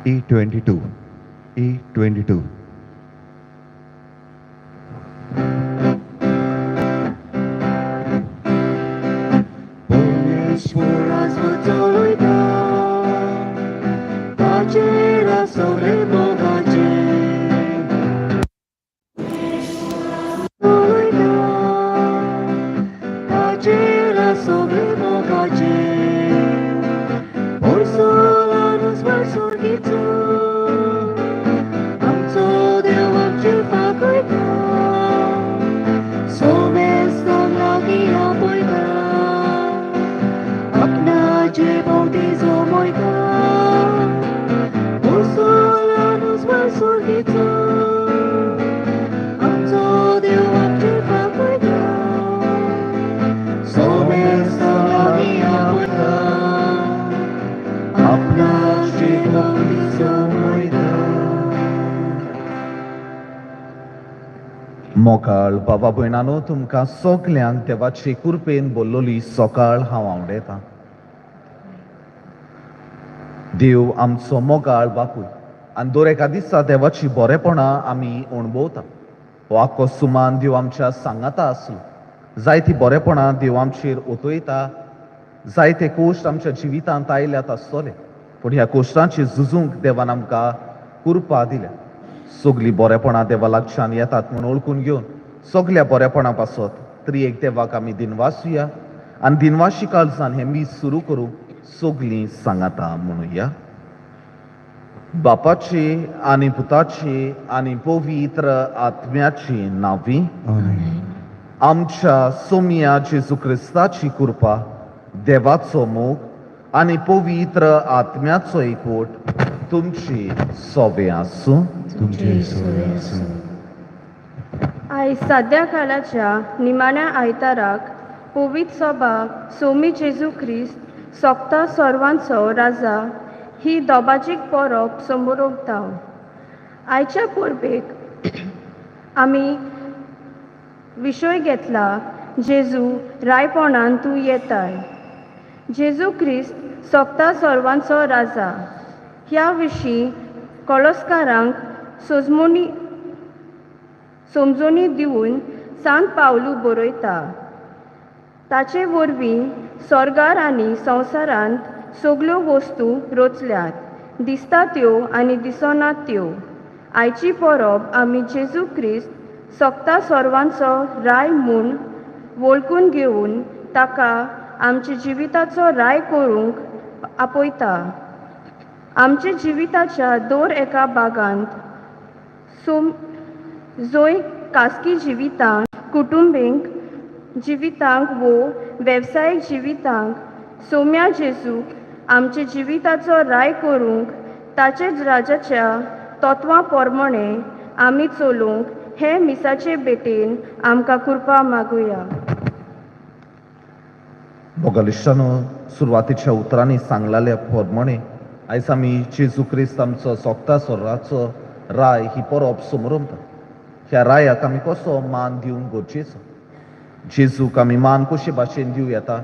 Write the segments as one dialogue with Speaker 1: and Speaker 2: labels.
Speaker 1: E22, E22.
Speaker 2: मोकाळ बाबा भयणानो, तुमकां सगल्यांक देवाचे कृपेन बोल्लोली सकाळ हांव आवडयतां. देव आमचो मोगाळ बापूय आनी दर एका दिसा देवाची बरेपणां आमी अणभवता. हो आख्खो सुमान देव आमच्या सांगाता आसलो. जायती बरेपणां देव आमचेर ओतयता. जायते कोश्ट आमच्या जिवितांत आयल्यात आसतले, पूण ह्या कोश्टांचेर झुजूंक देवान आमकां कृपा दिल्या. सगलीं बरेपणां देवा लागच्यान येतात म्हूण वळखून घेवन सगल्या बरेपणा पासत तरी एक देवाक आमी दिनवासुया आनी दिनवाशी काळजान हें मीस सुरू करूंक सगलीं सांगाता म्हणुया. बापाची आनी पुताची आनी पवित्र आत्म्याची नांवी. आमच्या सोमया जेजू क्रिस्ताची कृपा, देवाचो मोग आनी पवित्र आत्म्याचो एकवट तुमची सोबे आसूं.
Speaker 1: तुमचे सोबे आसूं.
Speaker 3: आयज साद्या काळाच्या निमाण्या आयताराक पवित्र सभा सोमी जेजू क्रिस्त सोगता सर्वांचो राजा ही दोबाजीक परब समोरता. आयच्या परबेक आमी विशय घेतला, जेजू रायपणान तूं येताय. जेजू क्रिस्त सोगता सर्वांचो राजा ह्या विशीं कॉलोस्कारांक सोजमोनी समजोणी दिवन सांत पावलू बरयता. ताचे वरवीं स्वर्गार आनी संवसारांत सगल्यो वस्तू रचल्यात, दिसता त्यो आनी दिसनात त्यो. आयची परब आमी जेजू क्रिस्त सोगता सर्वांचो राय म्हूण वळखून घेवन ताका आमच्या जिविताचो राय करूंक आपयता. आमच्या जिविताच्या दर एका भागांत सोम जंय खासगी जिवितांत, कुटुंबीक जिवितांक वो वेवसायीक जिवितांक सोम्या जेजूक आमच्या जिविताचो राय करूंक ताचे राजाच्या तत्वां प्रमाणे आमी चलूंक हे मिसाचे भेटेन आमकां कृपा मागुया.
Speaker 2: मोगालिश्टानो, सुरवातीच्या उतरांनी सांगलेल्या प्रमाणे आयज आमी जेजू क्रिस्त आमचो सोगता सोराचो राय ही परब समरमता. ह्या रायाक आमी कसो मान दिवंक गरजेचो? जेजूक आमी मान कशे भाशेन दिवं येता?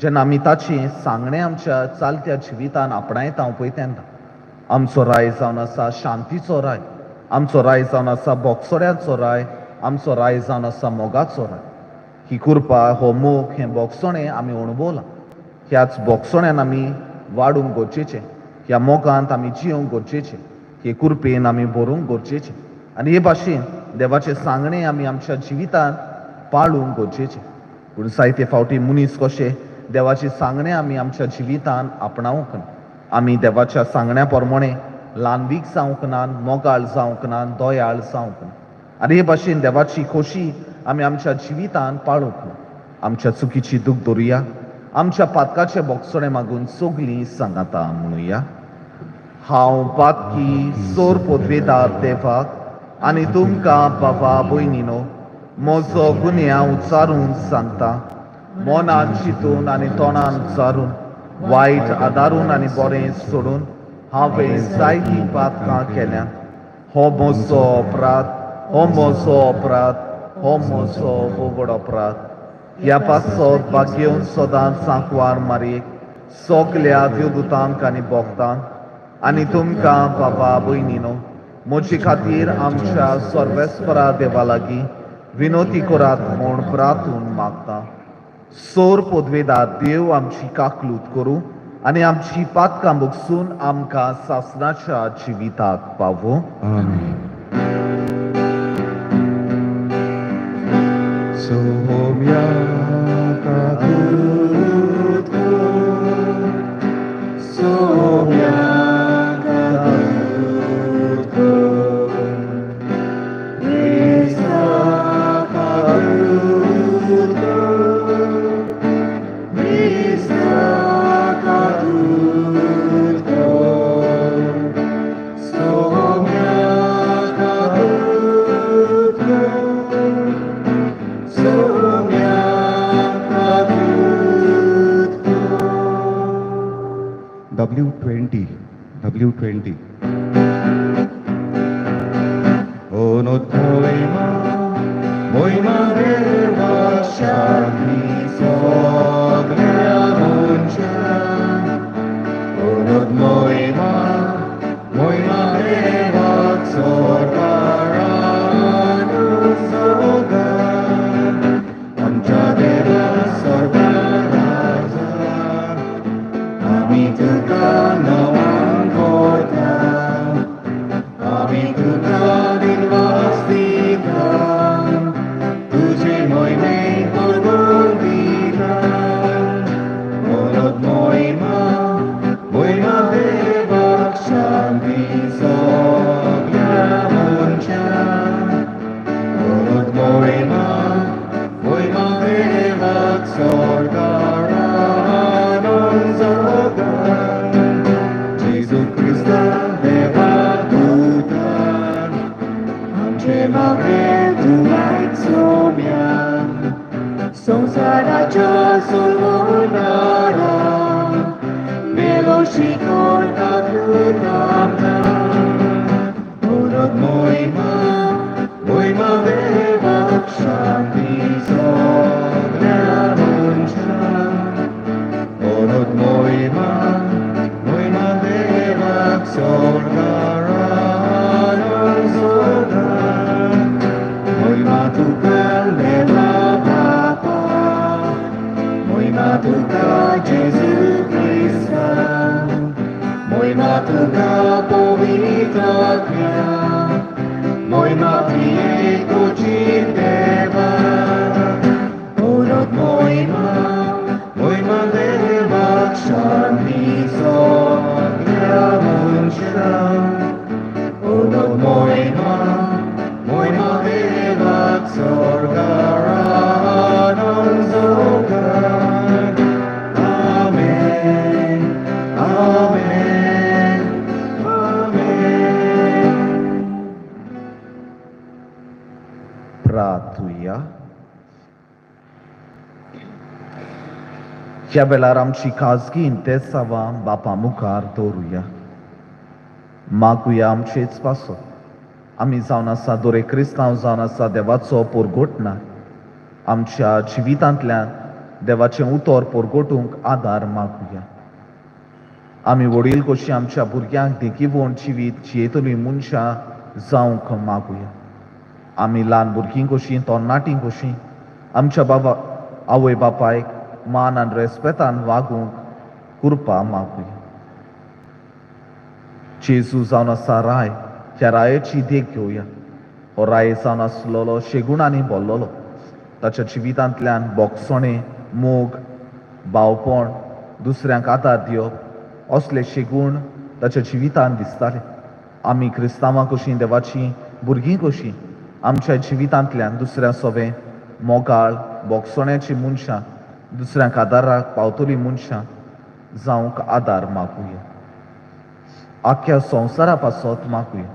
Speaker 2: जेन्ना आमी ताचें सांगणें आमच्या चालत्या जिवितान आपणायता पळय तेन्ना. आमचो राय जावन आसा शांतीचो राय, आमचो राय जावन आसा बोगसोड्यांचो राय, आमचो राय जावन आसा मोगाचो राय. ही कृपा, हो मोग, हें बोगसोणें आमी अणभवलां. ह्याच बोगसोण्यान आमी वाडूंक गरजेचें, ह्या मोगांत आमी जियोंक गरजेचें, हे कृपेन आमी बरोवंक गरजेचें आनी हे भाशेन देवाचें सांगणें आमी आमच्या जिवितांत पाळूंक गरजेचें. पूण जायते फावटी मनीस कशें देवाचें सांगणें आमी आमच्या जिवितांत आपणावंक ना. आमी देवाच्या सांगण्या प्रमाणे ल्हानवीक जावंक ना, मोगाळ जावंक ना, दयाळ जावंक ना आनी हे भाशेन देवाची खोशी आमी आमच्या जिवितांत पाळूंक ना. आमच्या चुकीची दूख दवरुया, आमच्या पातकाचे बोगसोणे मागून सगलीं सांगाता म्हणुया. हांव पातकी सोर पोदवेदार देवाक आनी तुमकां बाबा भयणीनो म्हजो गुन्यांव उच्चारून सांगता. मनान चिंतून आनी तोंडान उच्चारून, वायट आदारून आनी बरें सोडून हांवें जायतीं पातकां केल्यांत. हो म्हजो अपराध, हो म्हजो अपराध, हो म्हजो व्हड अपराध. ह्या पासत भाग्यवन सदांच सांकवार मारयेक सगल्या देवदूतांक आनी भक्तांक आनी तुमकां बाबा भयणीनो म्हजे खातीर आमच्या सर्वेस्परा देवा लागीं विनोती करात म्हूण प्रार्थून मागता. सोर पदवेदार देव आमची काकलूत करूं आनी आमची पातकां भोगसून आमकां सासणाच्या जिविताक पावों.
Speaker 1: आमेन. सोम्या काकुत सोम्या काकुत क्रिस्ता काकुत क्रिस्ता काकुत Saumya काकुत Saumya काकुत.
Speaker 4: W20, W20. Onotoima, moima deva shanti soglea muncha. Onot moima, moima deva sorgaranu soga. Amcha deva sorgaraza. Ami tuka nawang kota, ami tuka dinvastika, tujhe moine purgundita. Monot moima, moima devak shanti sogya muncha. Monot moima, moima devak sorgaranon zoga. Jesu Christa deva dutan, amche magre tuait somyan, samsaracha solvonara, melo shikor kakutamna. Unot moima, moima devak shanti sogya muncha. Onot moima, moima devak sorgaranon zoga. Moima tukal deva papa, moima tuka Jesu Christa, moima tuka povitra kya, moima prieko deva. Onot moima, moima devak shanti sogya muncha. Onot moima, moima devak sorgaranon zoga. Amen, amen, amen.
Speaker 2: प्रार्थुया. ह्या वेळार आमची खाजगी इंतेसांवां बापा मुखार दवरुया. मागुया आमचेच पासो आमी जावन आसा दोरे क्रिस्तांव जावन आसा देवाचो पोरगोटना आमच्या जिवितांतल्यान देवाचें उतर पोरगोटूंक आदार मागुया. आमी वडील कशी आमच्या भुरग्यांक देखीवण जिवीत जियेतली मनशां जावंक मागुया. आमी ल्हान भुरगीं कशीं तरणाटीं कशीं आमच्या बाबा आवय बापायक मान आनी रेस्पेतान वागूंक कृपा मागुया. जेजू जावन आसा राय, ह्या रायाची देख घेवया. हो राय जावन आसलेलो शेगुणांनी भरलेलो. ताच्या जिवितांतल्यान बोगसणें, मोग, भावपण, दुसऱ्यांक आदार दिवप असले शेगूण ताच्या जिवितांत दिसताले. आमी क्रिस्तांवां कशीं देवाचीं भुरगीं कशीं आमच्या जिवितांतल्यान दुसऱ्या सोवें मोगाळ बोगसण्याची मनशां दुसऱ्यांक आदाराक पावतली मनशां जावंक आदार मागुया. आख्ख्या संवसारा पासत मागुया.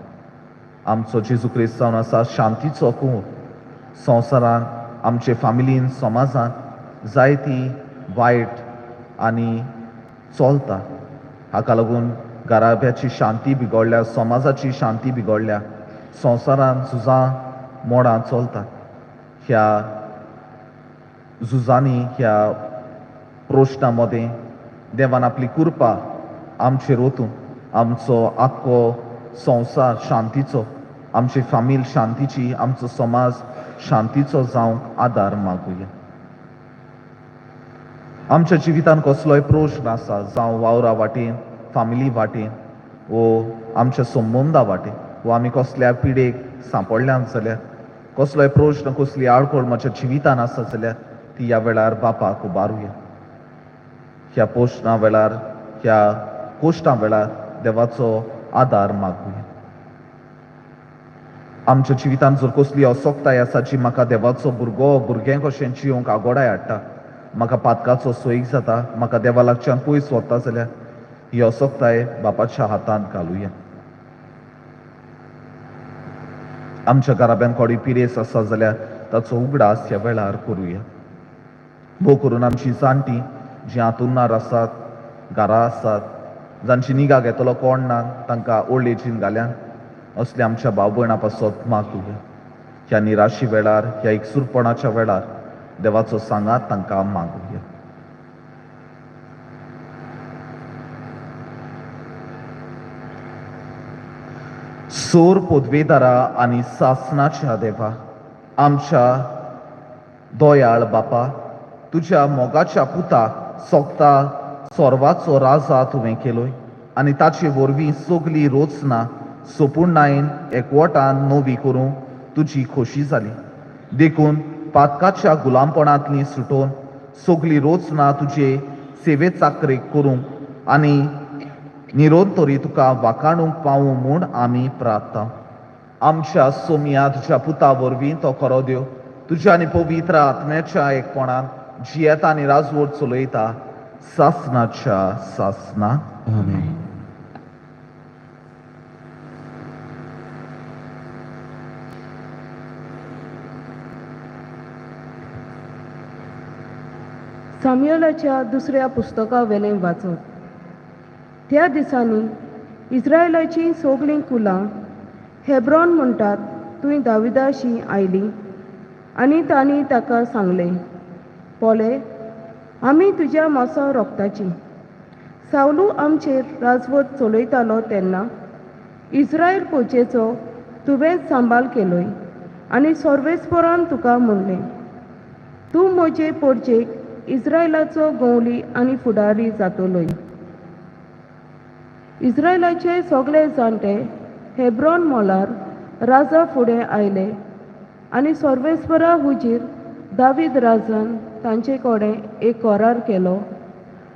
Speaker 2: आमचो जेजू क्रिस्त जावन आसा शांतीचो कुंवर. संवसारान आमचे फामिलीन समाजान जायती वायट आनी चलता. हाका लागून घराब्याची शांती बिगडल्या, समाजाची शांती बिगडल्या, संवसारान झुजां मोडां चलतात. ह्या झुजांनी ह्या प्रश्ना मदें देवान आपली कृपा आमचेर ओतून आमचो आख्खो संवसार शांतीचो, आमची फामील शांतीची, आमचो समाज शांतीचो जावंक आदार मागुया. आमच्या जिवितान कसलोय प्रश्न आसा, जावं वावरा वाटेन, फामिली वाटेन वो आमच्या संबंदा वाटेन, वो आमी कसल्या पिडेक सांपडल्यान जाल्यार, कसलोय प्रश्न, कसली आडखळ म्हज्या जिवितान आसा जाल्यार ती ह्या वेळार बापाक उबारुया. ह्या प्रश्ना वेळार, ह्या कोश्टां वेळार देवाचो आदार मागुया. आमच्या जिवितान जर कसली असक्ताय आसा जी म्हाका देवाचो भुरगो भुरगें कशें जिवंक आगोडाय हाडटा, म्हाका पातकाचो सोयीक जाता, म्हाका देवा लागच्यान पयस वता जाल्यार ही असक्ताय बापाच्या हातांत घालुया. आमच्या घराब्यान कोणी पिरेस आसा जाल्यार ताचो उगडास ह्या वेळार करुया. भोव करून आमची जाणटी जी हातुरणार आसात, घरा आसात, जांची निगा घेतलो कोण ना, तांकां ओल्ड एजीन घाल्यान, असले आमच्या भाव भयणां पासत मागुया. ह्या निराशी वेळार, ह्या एकसूरपणाच्या वेळार देवाचो सांगात तांकां मागुया. सोर पोदवेदारा आनी सासनाच्या देवा, आमच्या दोयाळ बापा, तुज्या मोगाच्या पुताक सोगता सोर्वाचो राजा तुवें केलोय आनी ताचे वरवीं सगली रोचना सोपुर्णायेन एकवटान नवी करूंक तुजी खोशी जाली. देखून पातकाच्या गुलामपणांतली सुटोवन सगली रोचना तुजे सेवे चाकरेक करूंक आनी निरोंतरी तुका वाकाणूंक पावूं म्हूण आमी प्रार्थना. आमच्या सोमया तुज्या पुता वरवीं तो खरो देव तुज्या आनी पवित्र आत्म्याच्या एकपणान जियेता आनी राजवट चलयता सासनाच्या सासना.
Speaker 4: आमेन.
Speaker 5: साम्युएलाच्या दुसऱ्या पुस्तका वेलें वाचप. त्या दिसांनी इस्रायलाचीं सगळीं कुलां हेब्रॉन म्हणटात थंय दाविदाशी आयलीं आनी तांणी ताका सांगलें, पळय, आमी तुज्या मांसा रोगताचीं. सावलू आमचेर राजवट चलयतालो तेन्ना इस्रायल पोचेचो तुवेंच सांबाळ केलोय आनी सर्वेस्परान तुका म्हणलें, तूं म्हजे पोरचेक इस्रायलाचो गवली आनी फुडारी जातलोय. इस्रायलाचे सगळे जाणटे हेब्रॉन मोलार राजा फुडें आयले आनी सर्वेस्परा हुजीर दावीद राजान तांचे कडेन एक करार केलो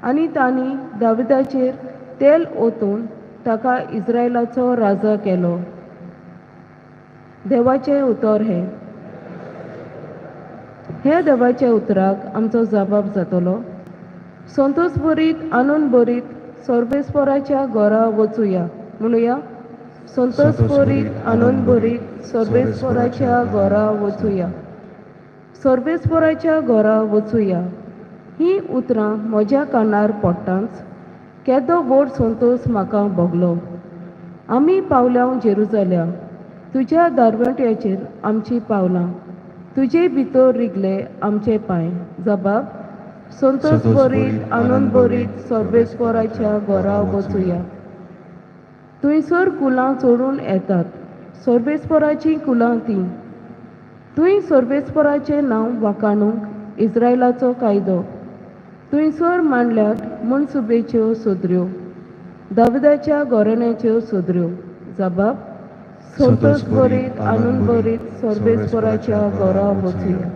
Speaker 5: आनी तांणी दाविदाचेर तेल ओतून ताका इस्रायलाचो राजा केलो. देवाचें उतर हें. ह्या देवाच्या उतराक आमचो जबाब जातलो. संतोष भरीत आनंद भरीत सर्वेस्पराच्या घरा वचुया. म्हणुया, संतोष भरीत आनंद भरीत सर्वेस्पराच्या घरा वचुया, सर्वेस्पराच्या घरा वचुया. हीं उतरां म्हज्या कानार पडटांच केदो व्हड संतोष म्हाका भोगलो. आमी पावल्या जेरुजाल्या, तुज्या दारवंट्याचेर आमचीं पावलां, तुजे भितर रिगले आमचे पांय. जबाब, संतोष भरीत आनंद भरीत सर्वेस्पराच्या घरा वचुया. थंयसर कुलां चडून येतात, सर्वेस्पराचीं कुलां तीं. थंय सर्वेस्पराचें नांव वाखाणूंक इस्रायलाचो कायदो. थंयसर मांडल्यात मनसुबेच्यो सदऱ्यो, दाविदाच्या घराण्याच्यो सदऱ्यो. जबाब, संतोष भरीत आनंद भरीत सर्वेस्पराच्या घरा वचुया.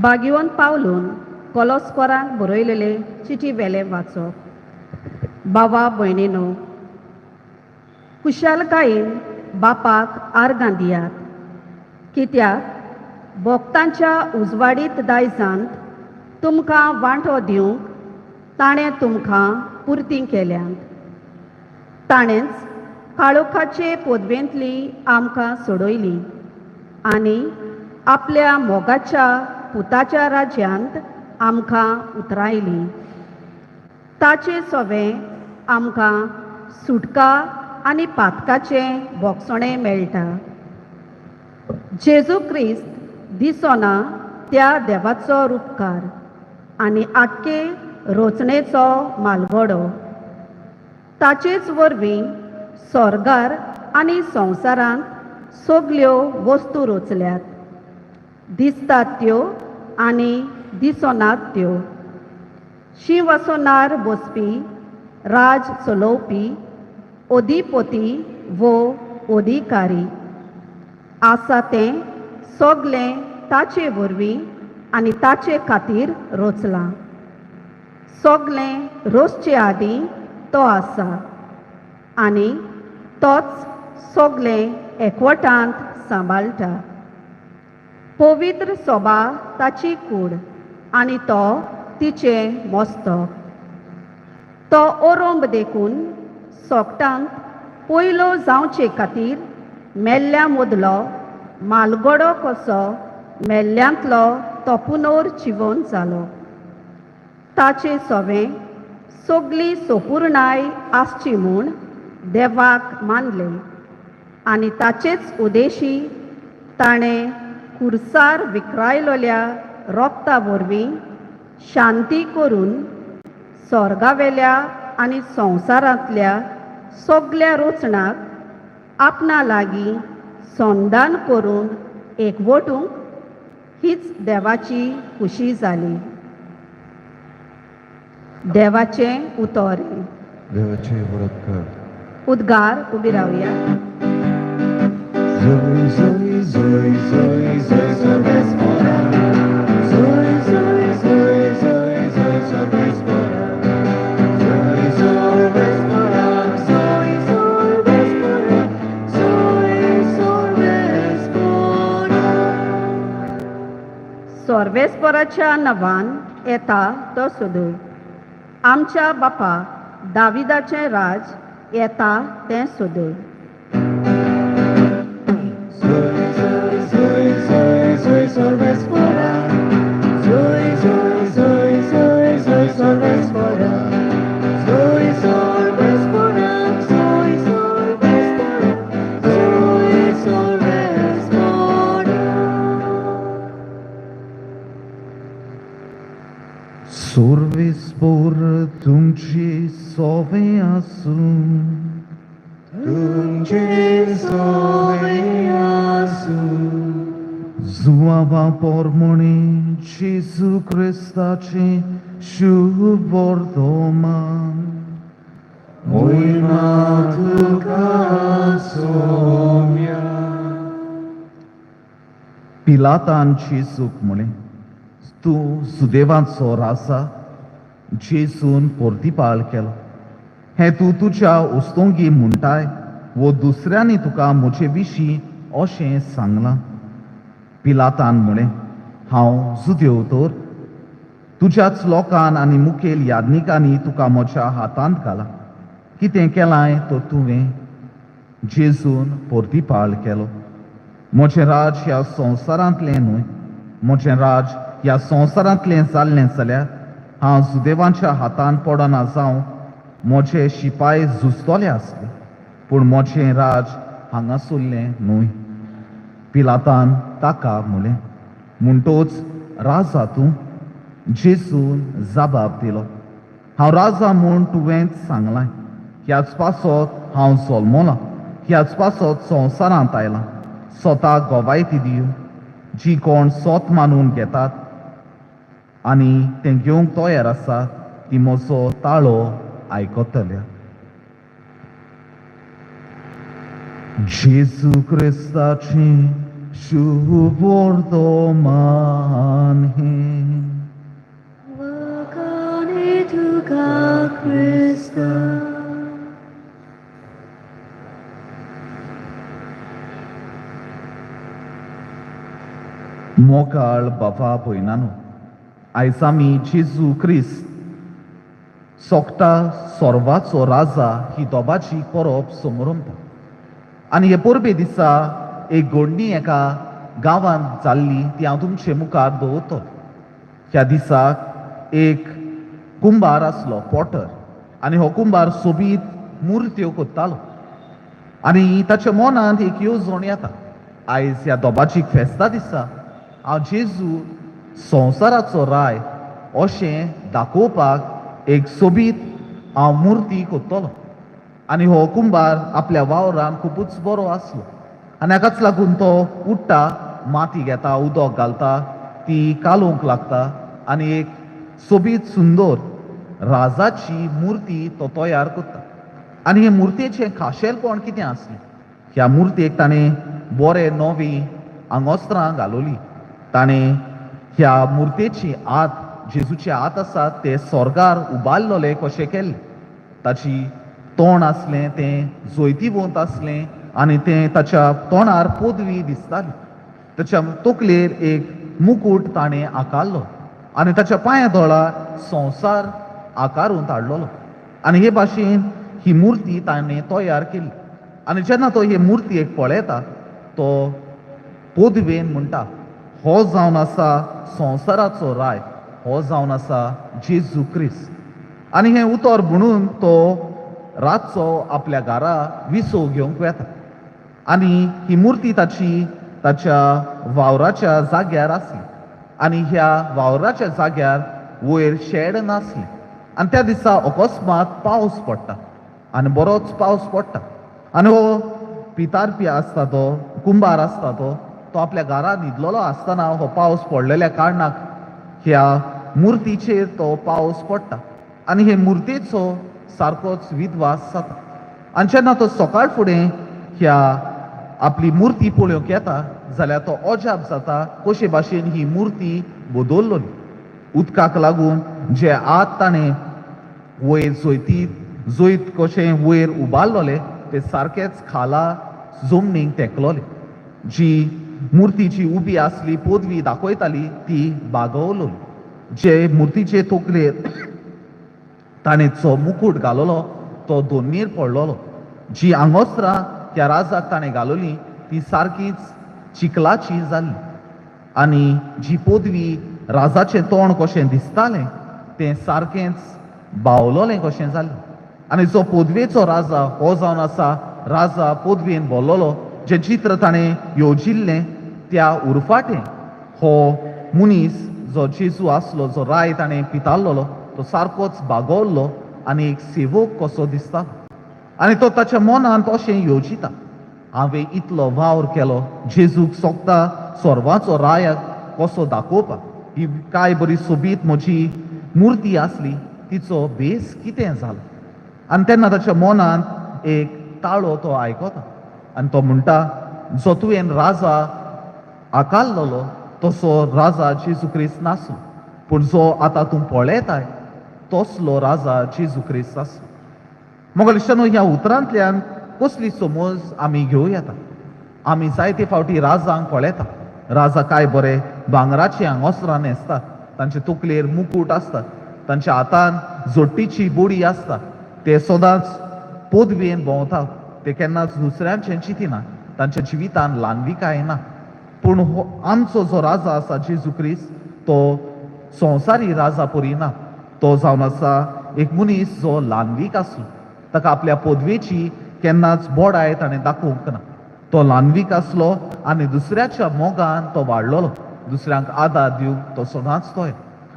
Speaker 6: बागिवन पावलून कोलोस्कोरांक बरयलेले चिटी वेले वाचप. बाबा भयणीनो, खुशालकायेन बापाक आर्गां दियात, कित्याक भोक्तांच्या उजवाडीत दायजांत तुमकां वांटो दिवंक ताणें तुमकां पुरती केल्यांत. ताणेंच काळोखाचे पोदवेंतली आमकां सोडयली आनी आपल्या मोगाच्या पुताच्या राज्यांत आमकां उतरायली. ताचे सोवे आमकां सुटका आनी पातकाचें भोगसणें मेळटा. जेजू क्रिस्त दिसना त्या देवाचो रुपकार आनी आख्खे रोचणेचो मालगडो. ताचेच वरवीं सोर्गार आनी संवसारांत सगल्यो वस्तू रचल्यात, दिसतात त्यो आनी दिसनात त्यो. शिंवासनार बसपी, राज चलोवपी, अधिपती वो अधिकारी आसा तें सगलें ताचे वरवीं आनी ताचे खातीर रचलां. सगलें रचचे आदीं तो आसा आनी तोच सगलें एकवटांत सांबाळटा. पवित्र सोबा ताची कूड आनी तो तिचें मस्तक. तो ओरोंब देखून सोगटांत पयलो जावचे खातीर मेल्ल्या मदलो मालगडो कसो मेल्ल्यांतलो तो पुनोर जिवन जालो. ताचे सोवें सगली सोपूर्णाय आसची म्हूण देवाक मानलें आनी ताचेच उदेशी ताणें कुर्सार विक्रायलोल्या रोगता वरवीं शांती करून सोर्गावेल्या आनी संवसारांतल्या सगल्या रचणाक आपणा लागीं संदान करून एकवटूंक हीच देवाची खुशी जाली. देवाचें उतर.
Speaker 4: देवाचे बरोबर
Speaker 6: उद्गार उबी रावया.
Speaker 4: Zoe, Zoe, Zoe, Zoe, Zoe, Sarvesvara. Zoe, Zoe, Zoe, Zoe, Zoe, Sarvesvara. Zoe, Sarvesvara. Zoe, Sarvesvara. Zoe, Sarvesvara.
Speaker 6: सर्वेस्पराच्या नांवान येता तो सोदूय. आमच्या बापा दाविदाचें राज येता तें सोदूय.
Speaker 4: Zoe, Zoe, Zoe, Zoe, Zoe, Sarvesvara. Zoe, Zoe, Zoe, Zoe, Zoe, Sarvesvara. Zoe, Sarvesvara. Zoe, Sarvesvara. Zoe, Sarvesvara.
Speaker 2: Survispor तुमची सोवे आसूं.
Speaker 4: तुमचे सोवे आसूं.
Speaker 2: जुआवा पोरमोणे जेजू क्रिस्ताचे शुभ वर्तमान.
Speaker 4: मोहिमा तुका सोम्या.
Speaker 2: पिलातान जेजूक म्हळें, तूं सुदेवाचो राजा. जेजून पोर्तिपाल केलो, हें तूं तुज्या उस्तोंगी म्हणटाय वो दुसऱ्यांनी तुका म्हजे विशीं अशें सांगलां? पिलातान म्हळें, हांव जुदेव तर? तुज्याच लोकान आनी मुखेल याज्ञिकांनी तुका म्हज्या हातांत घाला. कितें केलांय तर तुवें? जेजून पोर्तिपाळ केलो, म्हजें राज ह्या संवसारांतलें न्हय. म्हजें राज ह्या संवसारांतलें जाल्लें जाल्यार हांव सुदेवांच्या हातान पडना जावं म्हजे शिपाय झुजतले आसले, पूण म्हजें राज हांगासरलें न्हय. पिलातान ताका म्हणलें, म्हणटोच राजा तूं? जेजून जबाब दिलो, हांव राजा म्हूण तुवेंच सांगलां. ह्याच पासत हांव जल्मलां, ह्याच पासत संवसारांत आयलां स्वता गवायती दिवं. जी कोण सोत मानून घेतात आनी तें घेवंक तयार आसा ती म्हजो ताळो आयकतल्या. जेजू क्रिस्ताचें शुभ वर्तमान हें.
Speaker 1: वाखाणे तुका क्रिस्ता.
Speaker 2: मोगाळ बाबा भयणानो, आयज आमी जेजू क्रिस्त सोगटा सोर्वाचो राजा ही दोबाची परब समरमता. आनी हे परबे दिसा एक घडणी एका गांवांत जाल्ली ती हांव तुमचे मुखार दवरतो. ह्या दिसाक एक कुंबार आसलो, पोटर, आनी हो कुंबार सोबीत मुर्त्यो कोत्तालो आनी ताच्या मनांत एक येवजण येता, आयज ह्या दोबाजीक फेस्ता दिसा हांव जेजू संवसाराचो राय अशें दाखोवपाक एक सोबीत हांव मुर्ती कोत्तलो. आनी हो कुंबार आपल्या वावरान खुबूच बरो आसलो आनी हाकाच लागून तो उठ्ठा, माती घेता, उदक घालता, ती कालोवंक लागता आनी एक सोबीत सुंदर राजाची मुर्ती तो तयार करता. आनी हे मुर्तेचें खाशेलपण कितें आसलें, ह्या मुर्तेक ताणें बरे नवी आंगोस्त्रां घालोली. ताणें ह्या मुर्तेची हात, जेजूचे हात आसात ते स्वर्गार उबारलेले कशें केल्ले. ताची तोंड आसलें तें जैतिवंत आसलें आनी तें ताच्या तोंडार पदवी दिसताली. ताच्या तकलेर एक मुकूट ताणें आकारलो आनी ताच्या पांया दोळा संवसार आकारून हाडलेलो. आनी हे भाशेन ही मुर्ती ताणें तयार केली. आनी जेन्ना तो हे मुर्तयेक पळयता तो पदवेन म्हणटा, हो जावन आसा संवसाराचो राय, हो जावन आसा जेजू क्रिस्त. आनी हें उतर म्हणून तो रातचो आपल्या घरा विसव घेवंक वेता आनी ही मुर्ती ताची ताच्या वावराच्या जाग्यार आसली आनी ह्या वावराच्या जाग्यार वयर शेड नासली. आनी त्या दिसा अकस्मात पावस पडटा आनी बरोच पावस पडटा आनी हो पितारपी आसता तो कुंबार आसता तो तो आपल्या घरा न्हिदलेलो आसतना हो पावस पडलेल्या कारणाक ह्या मुर्तीचेर तो पावस पडटा आनी हे मुर्तेचो सारकोच विध्वास जाता. आनी जेन्ना तो सकाळ फुडें ह्या आपली मुर्ती पळोवंक येता जाल्यार तो अजाप जाता कशे भाशेन ही मुर्ती बदल्लोली. उदकाक लागून जे हात ताणें वयर जैतीत जैत कशें वयर उबारलोले ते सारकेच खाला जमनीक तेंकलोले. जी मुर्ती जी उबी आसली पदवी दाखयताली ती बागवलोली. जे मुर्तीचे तकलेर ताणें जो मुकूट घालोलो तो दोनीर पडलोलो. जी आंगोस्त्रां ह्या राजाक ताणें घालोली ती सारकीच चिखलाची जाल्ली आनी जी पदवी राजाचें तोंड कशें दिसतालें तें सारकेंच बावलोलें कशें जालें. आनी जो पदवेचो राजा हो जावन आसा राजा पदवेन भरलोलो, जें चित्र ताणें येवजिल्लें त्या उरफाटें हो मनीस जो जेजू आसलो, जो राय ताणें पितारलोलो तो सारकोच बागवल्लो आनी एक सेवक कसो दिसता. आनी तो ताच्या मनांत अशें येवजिता, हांवें इतलो वावर केलो जेजूक सोगता सर्वांचो रायाक कसो दाखोवपाक, ही काय बरी सोबीत म्हजी मुर्ती आसली तिचो भेस कितें जालो. आनी तेन्ना ताच्या मनांत एक ताळो तो आयकता आनी तो म्हणटा, जो तुवें राजा आकारलोलो तसो राजा जेजू क्रिस्त नासलो, पूण जो आतां तूं पळयताय तसलो राजा जेजू क्रिस्त आसलो. मगो इश्टानो, ह्या उतरांतल्यान कसली समज आमी घेवं येता. आमी जायते फावटी राजांक पळयता, राजा काय बरे भांगराची आंगोस्त्रां न्हेसतात, तांचे तकलेर मुकूट आसता, तांच्या हातान जोट्टीची बोडी आसता, ते सदांच पदवेन भोंवता, ते केन्नाच दुसऱ्यांचें चिंतिना, तांच्या जिवितान ल्हानविकाय ना. पूण हो आमचो जो राजा आसा जेजू क्रिस्त तो संवसारी राजा परी ना. तो जावन आसा एक मनीस जो ल्हानवीक आसलो, ताका आपल्या पदवेची केन्नाच बोडाय ताणें दाखोवंक ना. तो ल्हानवीक आसलो आनी दुसऱ्याच्या मोगान तो वाडलोलो, दुसऱ्यांक आदार दिवंक तो सदांच तयार.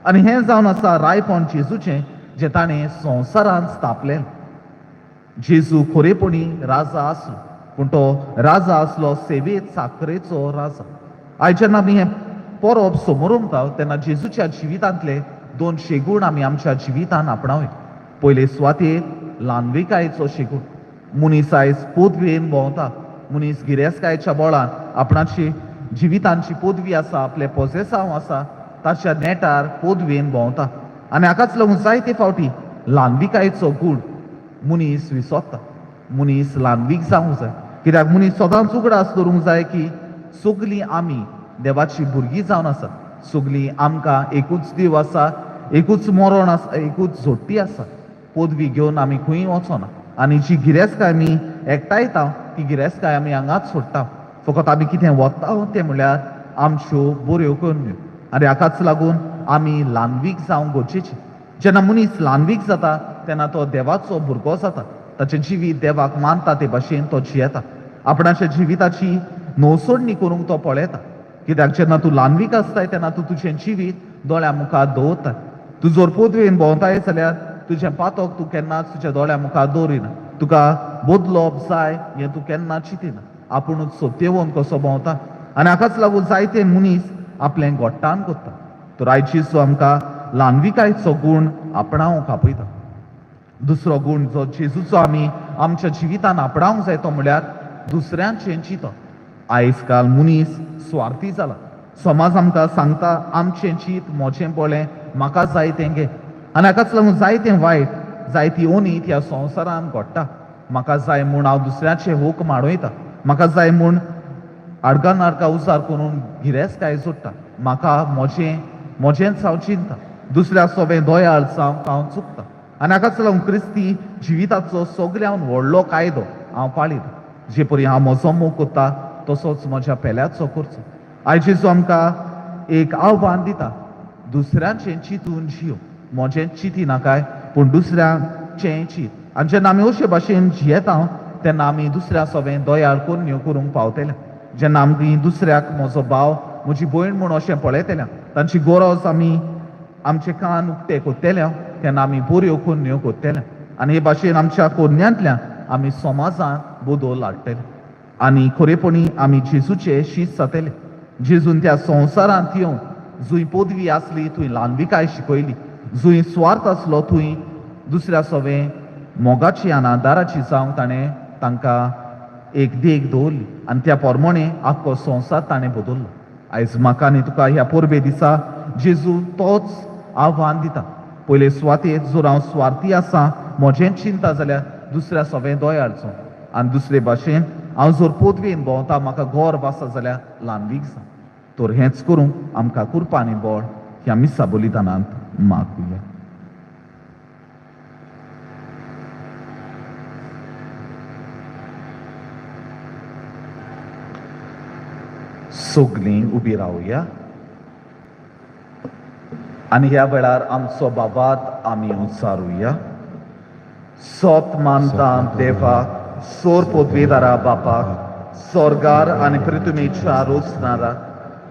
Speaker 2: आनी हें जावन आसा रायपण जेजूचें जें ताणें संवसारांत स्थापलें. जेजू खरेपणी राजा आसलो, पूण तो राजा आसलो सेवेत साकरेचो राजा. आयज जेन्ना आमी हें परब समोरमता तेन्ना जेजूच्या जिवितांतले दोन शेगूण आमी आमच्या जिवितान आपणावे. पयले सुवातेर ल्हानविकायेचो शेगूण. मनीस आयज पदवेन भोंवता, मनीस गिरेस्तकायेच्या बळान आपणाची जिवितांची पदवी आसा, आपलें पोजेसांव आसा ताच्या नेटार पदवेन भोंवता आनी हाकाच लागून जायते फावटी ल्हानविकायेचो गूण मनीस विसरता. मनीस ल्हानवीक जावंक जाय, कित्याक मनीस सदांच उगडास दवरूंक जाय की सगलीं आमी देवाची भुरगीं जावन आसात, सगलीं आमकां एकूच देव आसा, एकूच मरण आसा, एकूच जोडटी आसा. पदवी घेवन आमी खंय वचना आनी जी गिरेस्तकाय आमी एकठांयता ती गिरेस्तकाय आमी हांगाच सोडटा. फकत आमी कितें वता तें म्हणल्यार आमच्यो बऱ्यो करण्यो आनी हाकाच लागून आमी ल्हानवीक जावंक गरजेचें. जेन्ना मनीस ल्हानवीक जाता तेन्ना तो देवाचो भुरगो जाता, ताचें जिवीत देवाक मानता ते भाशेन तो जियेता. आपणाच्या जिविताची नवसोडणी करूंक तो पळयता. कित्याक जेन्ना तूं ल्हानवीक आसताय तेन्ना तूं तुजें जिवीत दोळ्या मुखार दवरताय. तूं जर पदवेन भोंवताय जाल्यार तुजें पातक तूं केन्नाच तुज्या दोळ्या मुखार दवरिना. तुका बदलप जाय हें तूं केन्ना चिंतिना. आपुणूच सोतेवन कसो भोंवता आनी हाकाच लागून जायते मनीस आपलें गोट्टान करता. तर आयज जेजू आमकां ल्हानविकायेचो गूण आपणावंक आपयता. दुसरो गूण जो जेजूचो आमी आमच्या जिवितान आपणावंक जाय तो म्हळ्यार दुसऱ्यांचें चिंतप. आयज काल मनीस स्वार्थी जाला. समाज आमकां सांगता आमचें चीत म्हजें पळय, म्हाका जाय तें घे. आनी हाकाच लागून जायतें वायट, जायती ओनीत ह्या संवसारान घडटा. म्हाका जाय म्हूण हांव दुसऱ्याचे हूक माडयता. म्हाका जाय म्हूण आडगा नाडगा उजार करून गिरेस्तकाय जोडटा. म्हाका म्हजें म्हजेंच हांव चिंता. दुसऱ्या सोबें दयाळ जावंक हांव चुकता. आनी हाकाच लागून क्रिस्ती जिविताचो सगळ्यान व्हडलो कायदो हांव पाळिना. जे परी हांव म्हजो मोग करता तसोच म्हज्या पेल्याचो करचो. आयज जेजू आमकां एक आव्हान दिता, दुसऱ्यांचें चिंतून जियो. म्हजें चिंतिनाकाय पूण दुसऱ्यांचें चीत. आनी जेन्ना आमी अशे भाशेन जियेता तेन्ना आमी दुसऱ्या सोबें दयाळ करण्यो करूंक पावतले. जेन्ना आमी दुसऱ्याक म्हजो भाव म्हजी भयण म्हूण अशें पळयतले, तांची गरज आमी आमचे कान उक्ते करतले, तेन्ना आमी बऱ्यो करण्यो करतले. आनी हे भाशेन आमच्या करण्यांतल्यान आमी समाजांत बदल हाडटले आनी खरेपणी आमी जेजूचे शीत जातले. जेजून त्या संवसारांत येवन जंय पदवी आसली थंय ल्हानविकाय शिकयली, जंय स्वार्थ आसलो थंय दुसऱ्या सोबें मोगाची आनी आदाराची जावंक ताणें तांकां एक देख दवरली आनी त्या प्रमाणे आख्खो संवसार ताणें बदल्लो. आयज म्हाका आनी तुका ह्या परबे दिसा जेजू तोच आव्हान दिता. पयले सुवातेर जर हांव स्वार्थी आसा, म्हजें चिंता जाल्यार दुसऱ्या सोबें दयाळचो. आनी दुसरे भाशेन हांव जर पदवेन भोंवता, म्हाका गर्व आसा जाल्यार ल्हानवीक जा. तर हेंच करूंक आमकां कृपा आनी बळ ह्या मिसा बलिदानांत मागुया. सगलीं उबी रावया आनी ह्या वेळार आमचो बाबात आमी उचारुया. सोत मानता देवाक, सोर पदवेदारा बापाक, सोर्गार आनी पृथ्वीच्या रोचणारा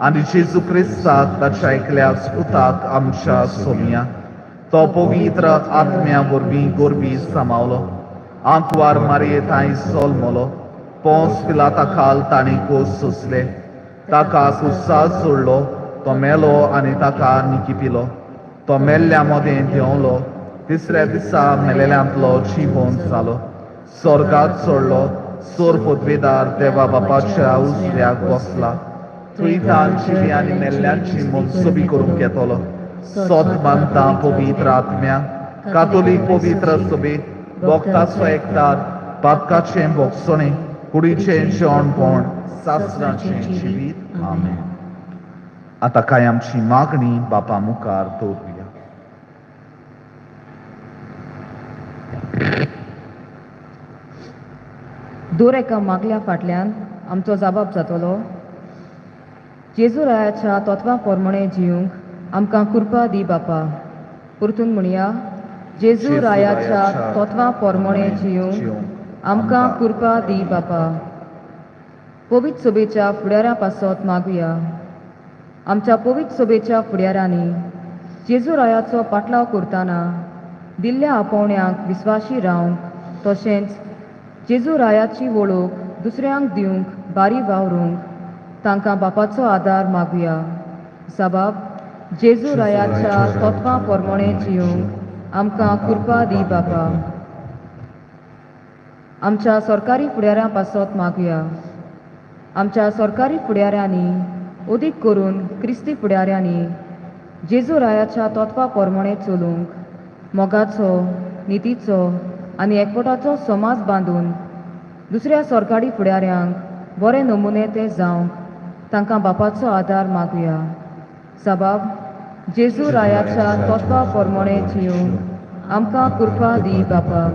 Speaker 2: आनी जेजू क्रिस्ताक ताच्या एकल्या पुताक आमच्या सोमया, तो पवित्र आत्म्या वरवीं गोरवी सामावलो, आंकवार मारये थांय सोलमलो, पोंस पिलाता खाल ताणें कोस सोंसले, ताका कुसास जोडलो, तो मेलो आनी ताका निकिपिलो, तो मेल्ल्या मदें देंवलो, तिसऱ्या दिसा मेलेल्यांतलो जिवोन जालो, स्वर्गात चडलो, सोर पदवेदार देवा बापाच्या उजव्याक बसला, थंय तांची आनी मेल्ल्यांची मनसोबी करूंक येतलो. सोत मानता पवित्र आत्म्या, कातोलीक पवित्र सभेत, भक्ताचो एकतार, पातकाचें भोगसणें, कुडीचें जेवणपण, सासराचें जिवीत. आमेन. आतां कांय आमची मागणी बापा मुखार दवरुया.
Speaker 7: दर एका मागल्या फाटल्यान आमचो जाबाब जातलो. जेजू रायाच्या तत्वां प्रमाणे जिवंक आमकां कृपा दी बापा. परतून म्हणया, जेजू रायाच्या तत्वां प्रमाणे जिवंक आमकां कृपा दी बापा. पवित्र सभेच्या फुडाऱ्यां पासत मागुया. आमच्या पवित्र सभेच्या फुडाऱ्यांनी जेजू रायाचो पाटलाव करतना दिल्ल्या आपोवण्याक विस्वाशी रावंक, तशेंच जेजू रायाची वळख दुसऱ्यांक दिवंक बारी वावरूंक तांकां बापाचो आदार मागुया. साबाब, जेजू रायाच्या तत्वां प्रमाणे जिवंक आमकां कृपा दी बापा. आमच्या सरकारी फुडाऱ्यां पासत मागुया. आमच्या सरकारी फुडाऱ्यांनी, अदीक करून क्रिस्ती फुडाऱ्यांनी जेजू रायाच्या तत्वां प्रमाणे चलूंक मोगाचो, नितीचो आनी एकवटाचो समाज बांदून दुसऱ्या सरकारी फुडाऱ्यांक बरे नमुने ते जावंक तांकां बापाचो आदार मागुया. साबाब, जेजू रायाच्या तत्वां प्रमाणे जिवंक आमकां कृपा दी बापा.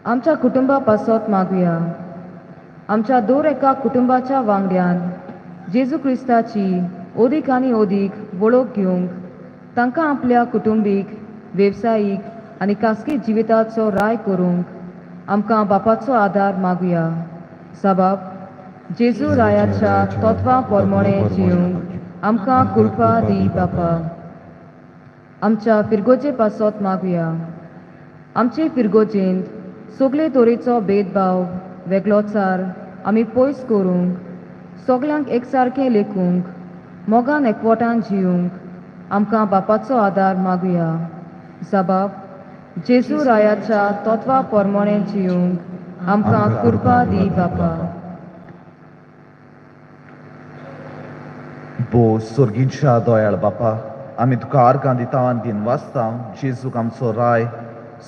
Speaker 7: आमच्या कुटुंबा पासत मागुया. आमच्या दर एका कुटुंबाच्या वांगड्यान जेजू क्रिस्ताची अदीक आनी अदीक वळख घेवंक तांकां आपल्या कुटुंबीक, वेवसायीक आनी खासगी जिविताचो राय करूंक आमकां बापाचो आदार मागुया. साबाब जेजू रायाच्या तत्वां प्रमाणे जिवंक आमकां कृपा दी बापा. आमच्या फिरगोजे पासत मागुया. आमचे फिरगोजेंत सगळे तरेचो भेदभाव वेगळोचार आमी पयस करूंक, सगल्यांक एकसारकें लेखूंक, मोगान एकवटान जिवंक आमकां बापाचो आदार मागुया. साबाब जेजू रायाच्या तत्वा प्रमाणे जिवंक आमकां कृपा दी बापा.
Speaker 2: भो सोर्गीच्या दयाळ बापा, आमी तुका आर्गां दिता आनी दिनवासता जेजूक आमचो राय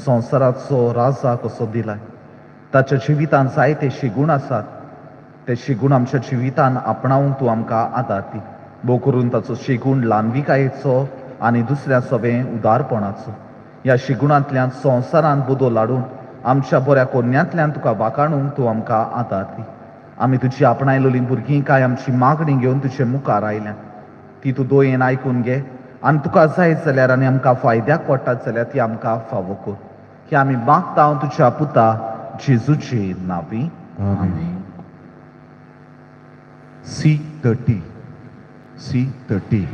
Speaker 2: संवसाराचो राजा कसो दिलाय. ताच्या जिवितान जायते शिगूण आसात, ते शिगूण आमच्या जिवितान आपणावंक तूं आमकां आदार दी. भोव करून ताचो शिगूण ल्हानविकायेचो आनी दुसऱ्या सोबें उदारपणाचो. ह्या शिगुणांतल्यान संवसारान बदल हाडून आमच्या बऱ्या कोन्यांतल्यान तुका वाखाणूंक तूं आमकां आदार दी. आमी तुजी आपणायलेली भुरगीं कांय आमची मागणी घेवन तुजे मुखार आयल्या, ती तूं दोयेन आयकून घे आनी तुका जाय जाल्यार आनी आमकां फायद्याक पडटात जाल्यार ती आमकां फावो कर. ही आमी मागता तुज्या पुता जेजूचे नांवी.
Speaker 4: आमेन. C30 C30.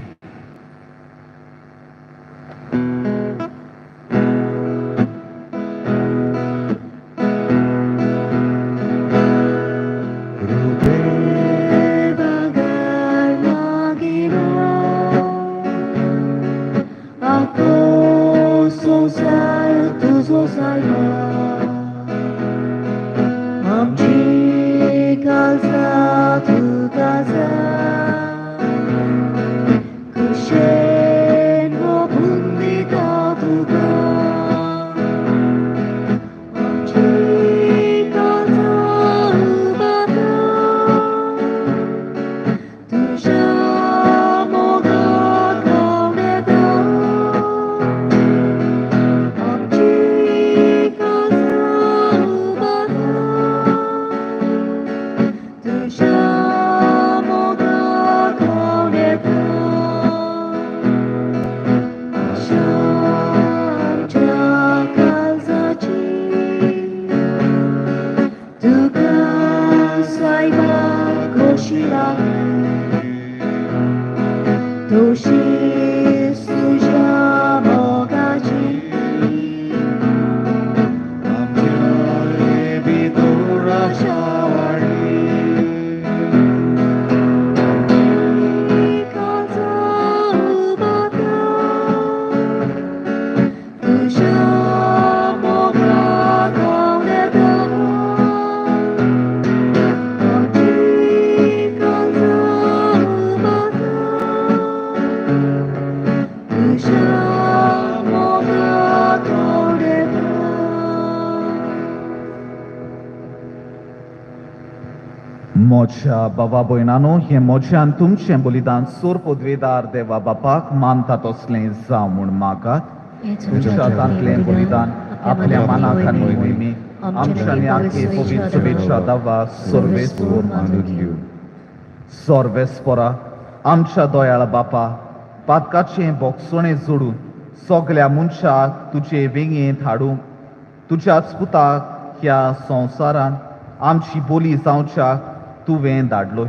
Speaker 2: म्हज्या बाबा भयणानो, हें म्हज्यान तुमचें बलिदान सोर पदवेदार देवा बापाक मानता तसलें जावं म्हूण मागात. तुमच्या हातांतलें बलिदान आपल्या मनाक आनी मोहिमेक आमच्या आनी आखे पवित्र सभेच्या दावा सर्वेस्पोर
Speaker 4: मानून घेवं.
Speaker 2: सर्वेस्पोरा आमच्या दयाळ बापा, पातकाचें बोगसणें जोडून सगल्या मनशाक तुजे वेंगेंत हाडूंक तुज्याच पुताक ह्या संवसारान आमची बोली जावच्याक तुवें धाडलोय.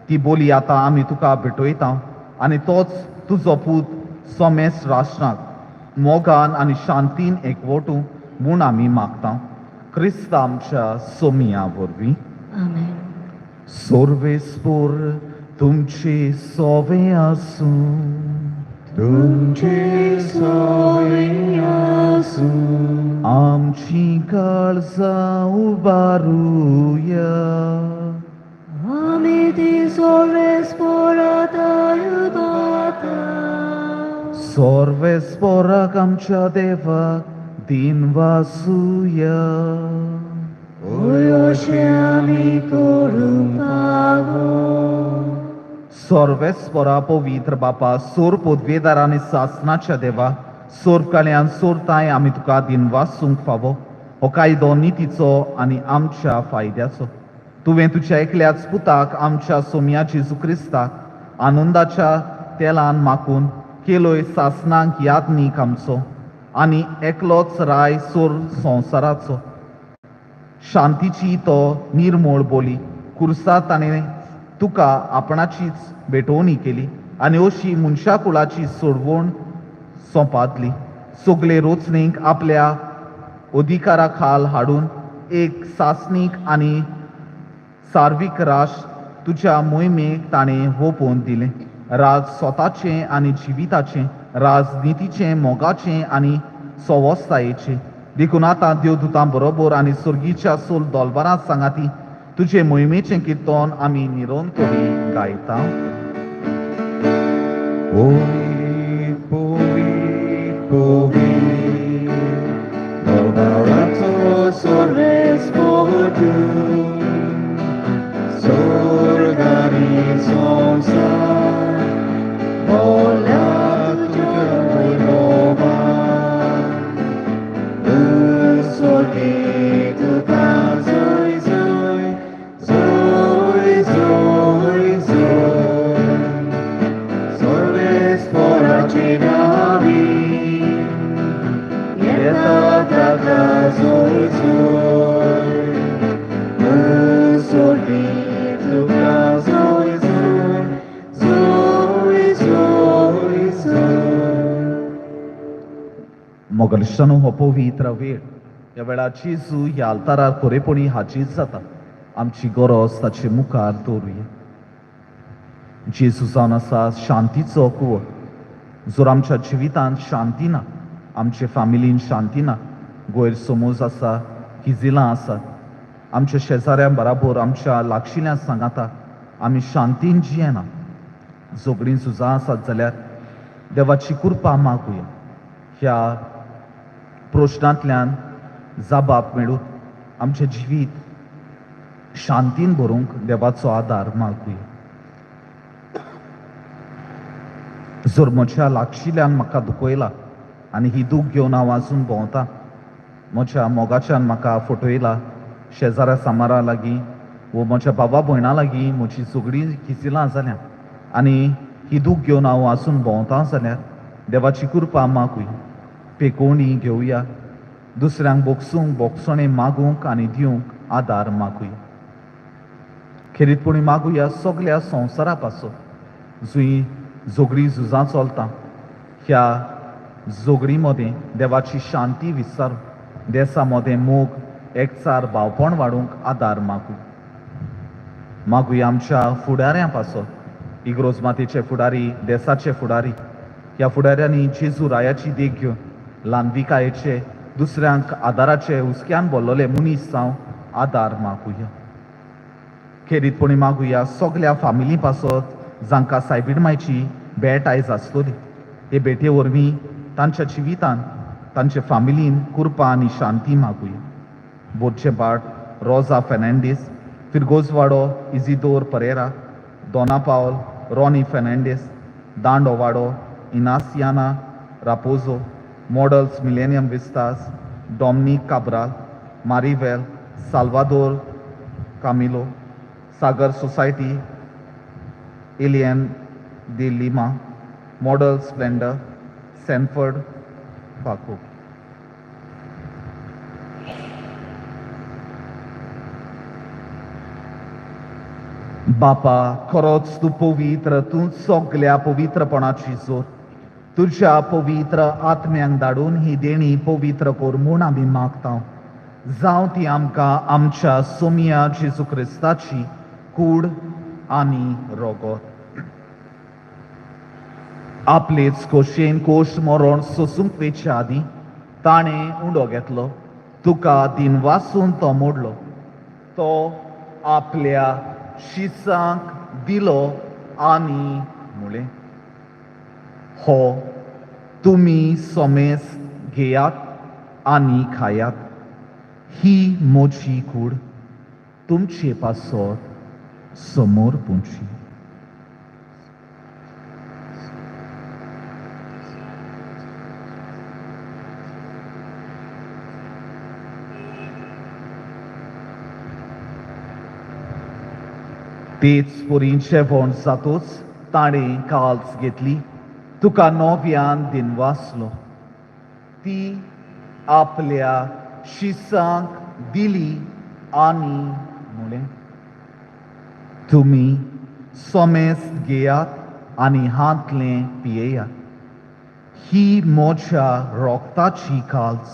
Speaker 2: ती बोली आतां आमी तुका भेटयता आनी तोच तुजो पूत सोमेस राष्ट्राक मोगान आनी शांतीन एकवटूं म्हूण आमी मागता. क्रिस्त आमच्या सोमिया वरवीं. सर्वेस्पोर तुमचे सोवे आसूं.
Speaker 4: तुमचे सोवे आसूं.
Speaker 2: आमची काळजां उबारुया.
Speaker 1: आमी ती सर्वेस्पोराक उबारता.
Speaker 2: सर्वेस्पोराक आमच्या देवाक दिनवासुया.
Speaker 1: होय अशें आमी करूंक फावो.
Speaker 2: सर्वेस्पोरा पवित्र बापा, सोर पदवेदार आनी सासनाच्या देवा, सोर काळ्यान सोरताय आमी तुका दिनवासूंक फावो. हो कायदो नितीचो आनी आमच्या फायद्याचो. तुवें तुज्या एकल्याच पुताक आमच्या सोम्या जेजू क्रिस्ताक आनंदाच्या तेलान माकून केलोय सासनाक यादनीक आमचो आनी एकलोच राय सोर संवसाराचो. शांतीची तो निर्मोळ बोली कुर्सा ताणें तुका आपणाचीच भेटवणी केली आनी अशी मनशा कुळाची सोडवण सोंपातली. सगळे रोचणेक आपल्या अधिकारा खाल हाडून एक सासणीक आनी सार्वीक राष्ट्र तुज्या मोहिमेक ताणें वोपोवन दिलें. राज स्वताचें आनी जिविताचें, राजनितीचें, मोगाचें आनी सवस्तायेचें. देखून आतां देवदूतां बरोबर आनी सुर्गीच्या सोल दोलबारां सांगाती तुजे मोहिमेचें किर्तन आमी निरंतरी गायता. मोगलिश्टानो हो पवित्र वेळ ह्या वेळार जेजू ह्या आल्तारार खरेपणी हाजीर जाता. आमची गरज ताचे मुखार दवरुया. जेजू जावन आसा शांतीचो कुंवर. जर आमच्या जिवितांत शांती ना, आमचे फामिलीन शांती ना, गैरसमज आसा, किजिलां आसात, आमच्या शेजाऱ्यां बराबर आमच्या लागशिल्ल्या सांगाता आमी शांतीन जियेना, झगडीं झुजां आसात जाल्यार देवाची कृपा मागुया. ह्या प्रश्नांतल्यान जाबाब मेळून आमचें जिवीत शांतीन भरूंक देवाचो आदार मागुया. जर म्हज्या लागशिल्ल्यान म्हाका दुखयला आनी ही दूख घेवन हांव आजून भोंवता, म्हज्या मोगाच्यान म्हाका फटयला, शेजाऱ्या सामारा लागीं वो म्हज्या बाबा भयणा लागीं म्हजी झगडीं किजिलां जाल्या आनी ही दूख घेवन हांव आजून भोंवता जाल्यार देवाची कृपा मागुया. पेकोवणी घेवया, दुसऱ्यांक बोगसूंक बोगसणें मागूंक आनी दिवंक आदार मागुया. खेरीतपणी मागुया सगल्या संवसारा पासून जंय झगडीं झुजां चलता, ह्या झगडीं मदें देवाची शांती विस्तार, देसा मदें मोग, एकचार, भावपण वाडूंक आदार मागू. मागुया आमच्या फुडाऱ्यां पासत, इग्रोज मातेचे फुडारी, देसाचे फुडारी, ह्या फुडाऱ्यांनी जेजू रायाची देख घेवन ल्हानविकायेचे, दुसऱ्यांक आदाराचे हुस्क्यान भरलेले मनीस जावं आदार मागुया. खेरीतपणी मागुया सगल्या फामिली पासत जांकां सायबीण मायची भेट आयज आसतली. हे भेटे वरवीं तांच्या जिवितान तांचे फामिलीन कृपा आनी शांती मागुया. बोरचे भाट Rosa Fernandes, Firgozwado Isidore Pereira, Dona Paula Ronnie Fernandes, Dandowado Inasiana Raposo, Models Millennium Vistas Dominic Cabral, Marivel Salvador Camilo, Sagar Society Elian de Lima, Model Splendour Sanford Faco. बापा, खरोच तूं पवित्र, तूं सगल्या पवित्रपणाची जोर. तुज्या पवित्र आत्म्यांक धाडून ही देणी पवित्र कर म्हूण आमी मागता. जावं ती आमकां आमच्या सोमिया जेजू क्रिस्ताची कूड आनी रोगत. आपलेच खोशयेन कोश मरण सोसूंक वेच्या आदीं ताणें उंडो घेतलो, तुका दिनवासून तो मोडलो, तो आपल्या शिसांक दिलो आनी म्हळें, हो तुमी सोमेस घेयात आनी खायात, ही म्हजी कूड तुमचे पासत समोर पुंची. तेच परी जेवण जातूच ताणें काल्स घेतली, तुका नव्यान दिनवासलो, ती आपल्या शिसांक दिली आनी म्हणलें, तुमी सोमेस घेयात आनी हांतलें पियेयात. ही म्हज्या रोगताची काल्स,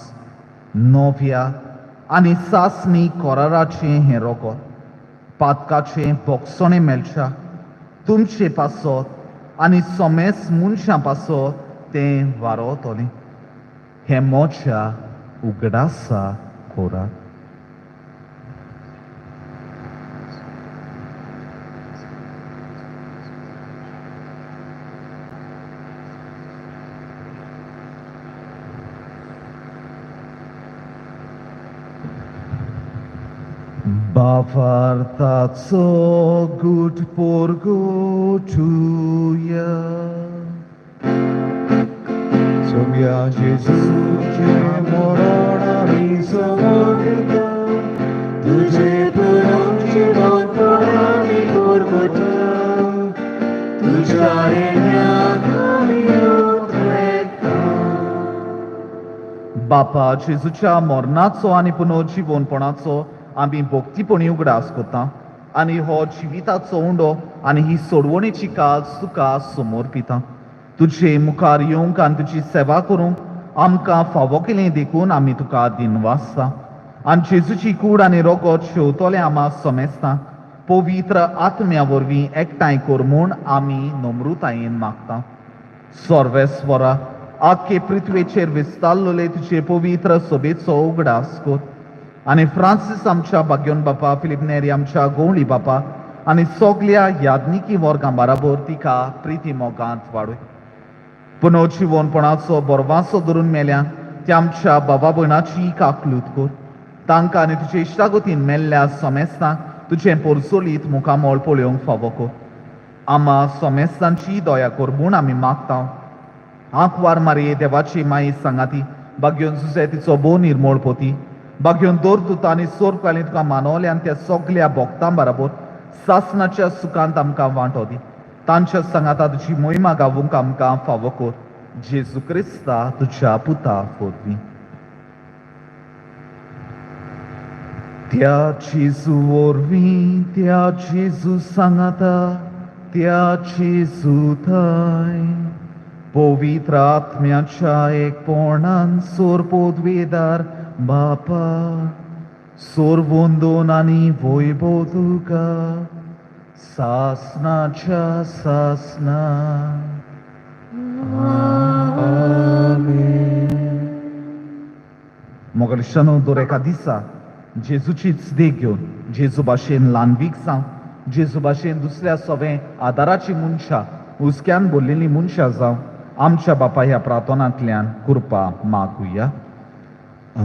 Speaker 2: नव्या आनी सासणी कराराचें हें रोगत, पातकाचें बोगसणें मेळच्या तुमचे पासत आनी सोमेस मनशां पासत तें वारोतलें. हें म्हज्या उगडासा करात. बावार्थाचो गुट पोरगोटुया.
Speaker 4: सोम्या जेजूचें मरण आमी समर्पिता, तुजें पुरण जिवनपण आमी पुरवता, तुज्या येण्याक आमी उतरेता.
Speaker 2: बापा, जेजूच्या मरणाचो आनी पुनर्जिवनपणाचो आमी भक्तीपणी उगडास करता आनी हो जिविताचो उंडो आनी ही सोडवणेची काज तुका समर्पिता. तुजे मुखार येवंक आनी तुजी सेवा करूंक आमकां फावो केलें देखून आमी तुका दिनवासता. आनी जेजूची कूड आनी रोगत शेवतोलें आमा समेस्ता पवित्र आत्म्या वरवीं एकठांय कर म्हूण आमी नम्रतायेन मागता. सर्वेस्वरा, आख्खे पृथ्वेचेर विस्तारलेले तुजे पवित्र सोबेचो उगडास कर आनी फ्रांसीस आमच्या भाग्योन बापा, फिलीप नेरी आमच्या गोवळी बापा आनी सगल्या यादनिकी वर्गां बराबर तिका प्रिती मोगांत वाडय. पुनर्जिवनपणाचो बरवासो धरून मेल्या त्या आमच्या बाबा भयणाची काकलूत कर. तांकां आनी तुजे इश्टागतीन मेल्ल्या सोमेस्तांक तुजें पोरसोलीत मुखामळ पळोवंक फावो कर. आमा सोमेस्तांची दया कर म्हूण आमी मागता. आंकवार मारये देवाची माई सांगाती, बागयोन जुजे तिचो भोव निर्मोळ पोती, बागयोन दोर दुता आनी सोर काली तुका मानवले आनी त्या सगल्या भोक्तां बराबर सासनाच्या सुखांत आमकां वांटो दी. तांच्या सांगाता तुजी मोहिमा गावूंक आमकां फावो कर. जेजू क्रिस्ता तुज्या पुता वरवीं. त्या जेजू वरवीं, त्या जेजू सांगाता, त्या जेजू थंय पवित्र आत्म्याच्या एकपणान सोर पोदवेदार बापा, सोर वंदोन आनी वैभव तुका सासनाच्या सासना. मोगलिश्टानो, दर एका दिसा जेजूचीच देख घेवन जेजू भाशेन ल्हानवीक जावं, जेजू भाशेन दुसऱ्या सवें आदाराची मनशां, हुस्क्यान भरलेलीं मनशां जावं, आमच्या बापा ह्या प्रार्थनांतल्यान कृपा मागुया.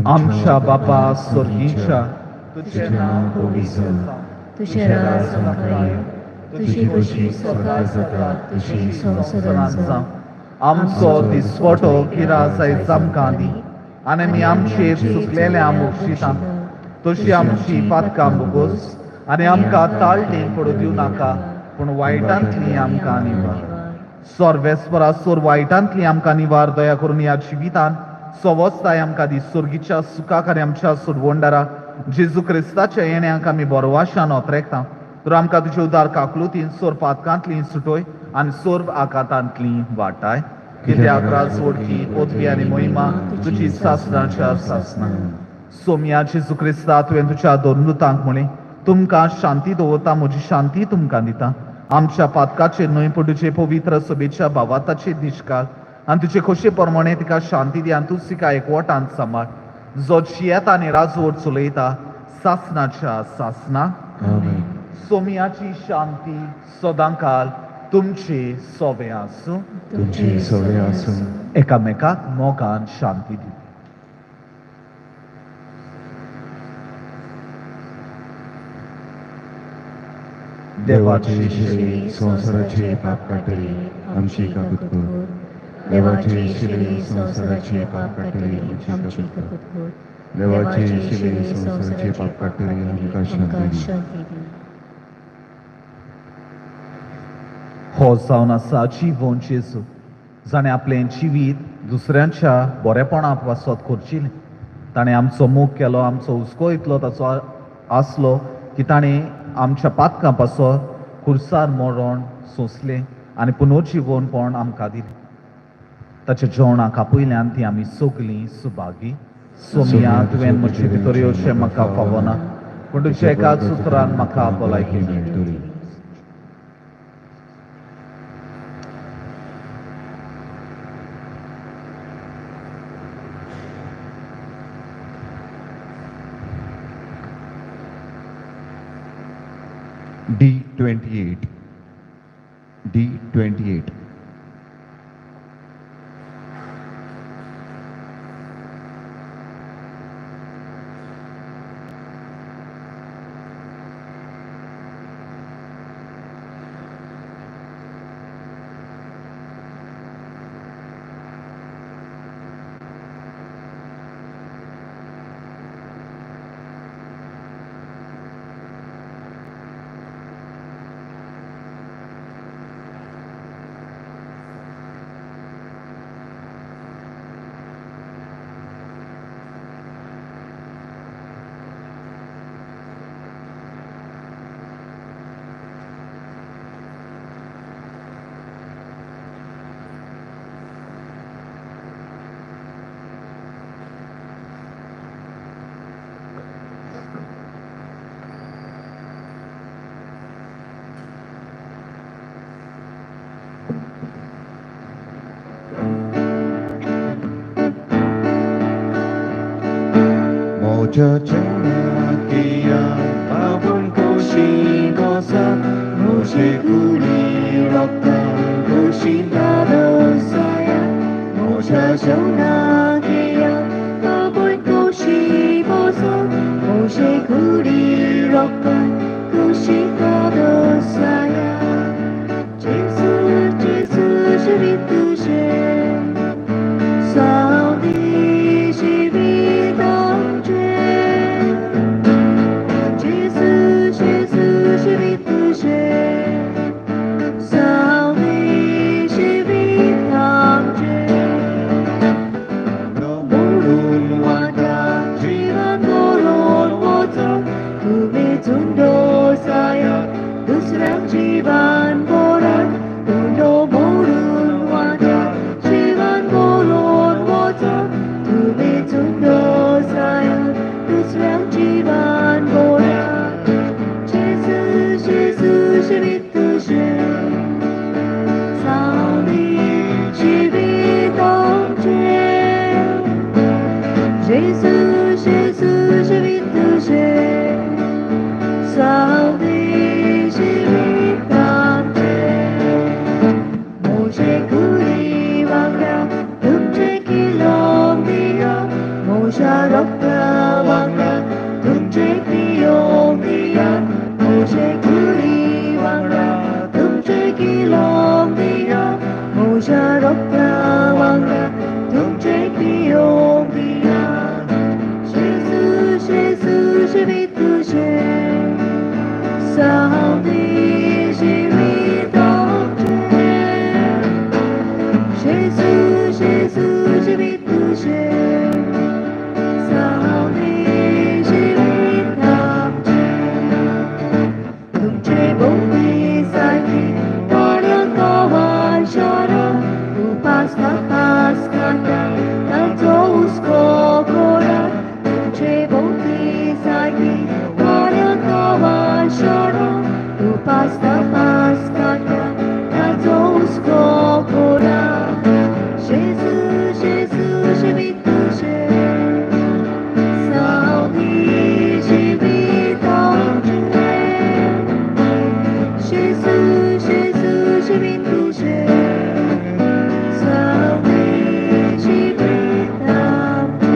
Speaker 2: आमच्या बापा स्वर्गीच्या, तुजें नांव पवित्र जावं,
Speaker 1: तुजें राज आमकां येवं, तुजी खोशी स्वर्गार जाता तशी संवसारांत जावं.
Speaker 2: आमचो दिसवटो किरास आयज आमकां दी आनी आमी आमचेर चुकलेल्या मोक्षिता तशी आमची पातकां बोगोस आनी आमकां ताळटेन पडूं दिवं नाका, पूण वायटांतली आमकां निवार. सर्वेस्परा, सोर वायटांतली आमकां निवार. दया करून ह्या जिवितान सवस्ताय आमकां दी. सुर्गीच्या सुखाक आनी आमच्या सोडवणदारा जेजू क्रिस्ताच्या येण्याक आमी बरवाशान ओतरेकता. तर आमकां तुजे उदार काकलुतीन सोर पातकांतली सुटोय आनी सोर आकातांतली वाटाय. कित्याक राज, वडकी, पदवी आनी मोहिमा तुजी सासणाच्या सासना. सोम्या जेजू क्रिस्ता, तुवें तुज्या दोन दुतांक म्हणलें, तुमकां शांती दवरता, म्हजी शांती तुमकां दिता. आमच्या पातकाचेर न्हय पूण तुजे पवित्र सभेच्या भावाताचेर निश्काल आनी तुजे खोशे प्रमाणे तिका शांती दी आनी तूं तिका एकवटान सांबाळ, जो जियेता आनी राजवट चलयता सासनाच्या सासना. सोम्याची शांती सदांकाल तुमचे सोवे आसूं.
Speaker 4: तुमची सोवे आसूं.
Speaker 2: एकामेकाक मोगान शांती दी.
Speaker 4: देवाची शिरी संवसाराचे पाप काडटली, आमची काकूत कर. देवाची शिरी संवसाराचे पाप काडटली, आमची काकूत कर. देवाची शिरी संवसाराचे पाप काडटली, आमकां शांती दी.
Speaker 2: हो जावन आसा जिवन जेजू, जाणें आपलें जिवीत दुसऱ्यांच्या बरेपणा पासत खर्चिलें. ताणें आमचो मोग केलो, आमचो हुस्को इतलो ताचो आसलो की ताणें आमच्या पातकां पासत खुर्सार मरण सोंसलें आनी पुनर्जिवनपण आमकां दिलें. ताच्या जेवणाक आपयल्यान ती आमी सगलीं सुभागी. सोमिया, तुवें म्हजे भितर येवचें म्हाका फावना, पूण तुज्या एकाच उतरान म्हाका भलायकी
Speaker 4: मेळटली. D28, D28.
Speaker 1: Moja babun koshi gosa, moje kuri rokan koshi nadosaya. Moja chanakia babun koshi gosa, moje kuri rokan koshi nadosaya. Jesus, Jesus, je vais toucher, Saudi, je vais danger. Jésus, je vais toucher, Saudi, je vais danger. No morun wata, jivan moron wata, tume tundo saya, dusrang jivan moran. No morun wata, jivan moron wata, tume tundo saya, dusrang jivan moran. Jésus, je vais toucher, Saudi, je vais danger. Jésus, Jésus, je vais toucher, Saudi, je vais danger. Moje kuri wangra, tumche kilomia, moja rokta wangra, tumche kilomia, moje kuri wangra, tumche kilomia, moja rokta wangra, tumche kilomia. Jésus, Jésus, je vais toucher, Saudi, je vais danger. Jésus, Jésus, je vais toucher, Saudi, je vais danger. Tumche bhakti saki, waryang kawan shara, upas tapas kata, tanto usko kora. Tumche bhakti saki, waryang kawan shara, upas tapas kata, tanto usko kora. Jésus, Jésus, je vais toucher, Saudi, je vais danger. Jésus, Jésus, je vais toucher, Saudi, je vais danger.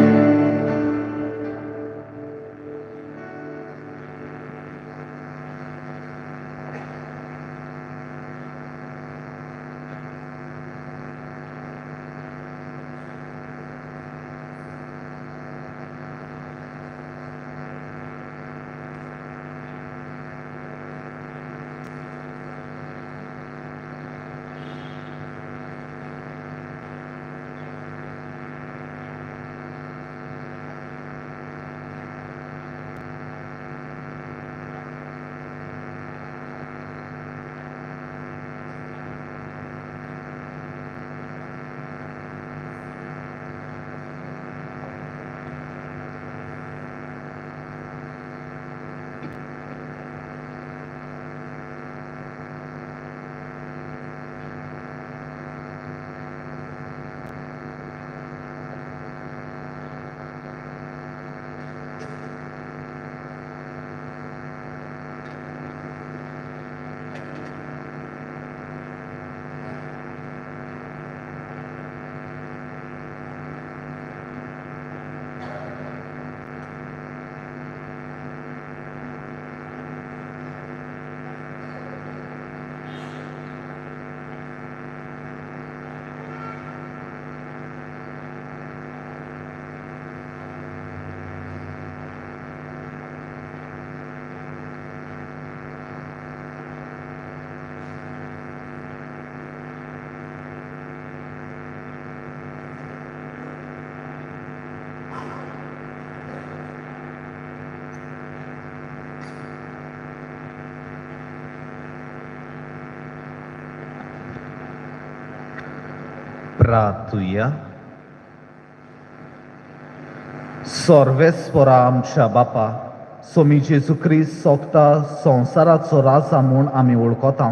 Speaker 2: प्रार्थुया. सर्वेस्परा आमच्या बापा, सोमी जेजू क्रिस्त सोगता संवसाराचो राजा म्हूण आमी वळखता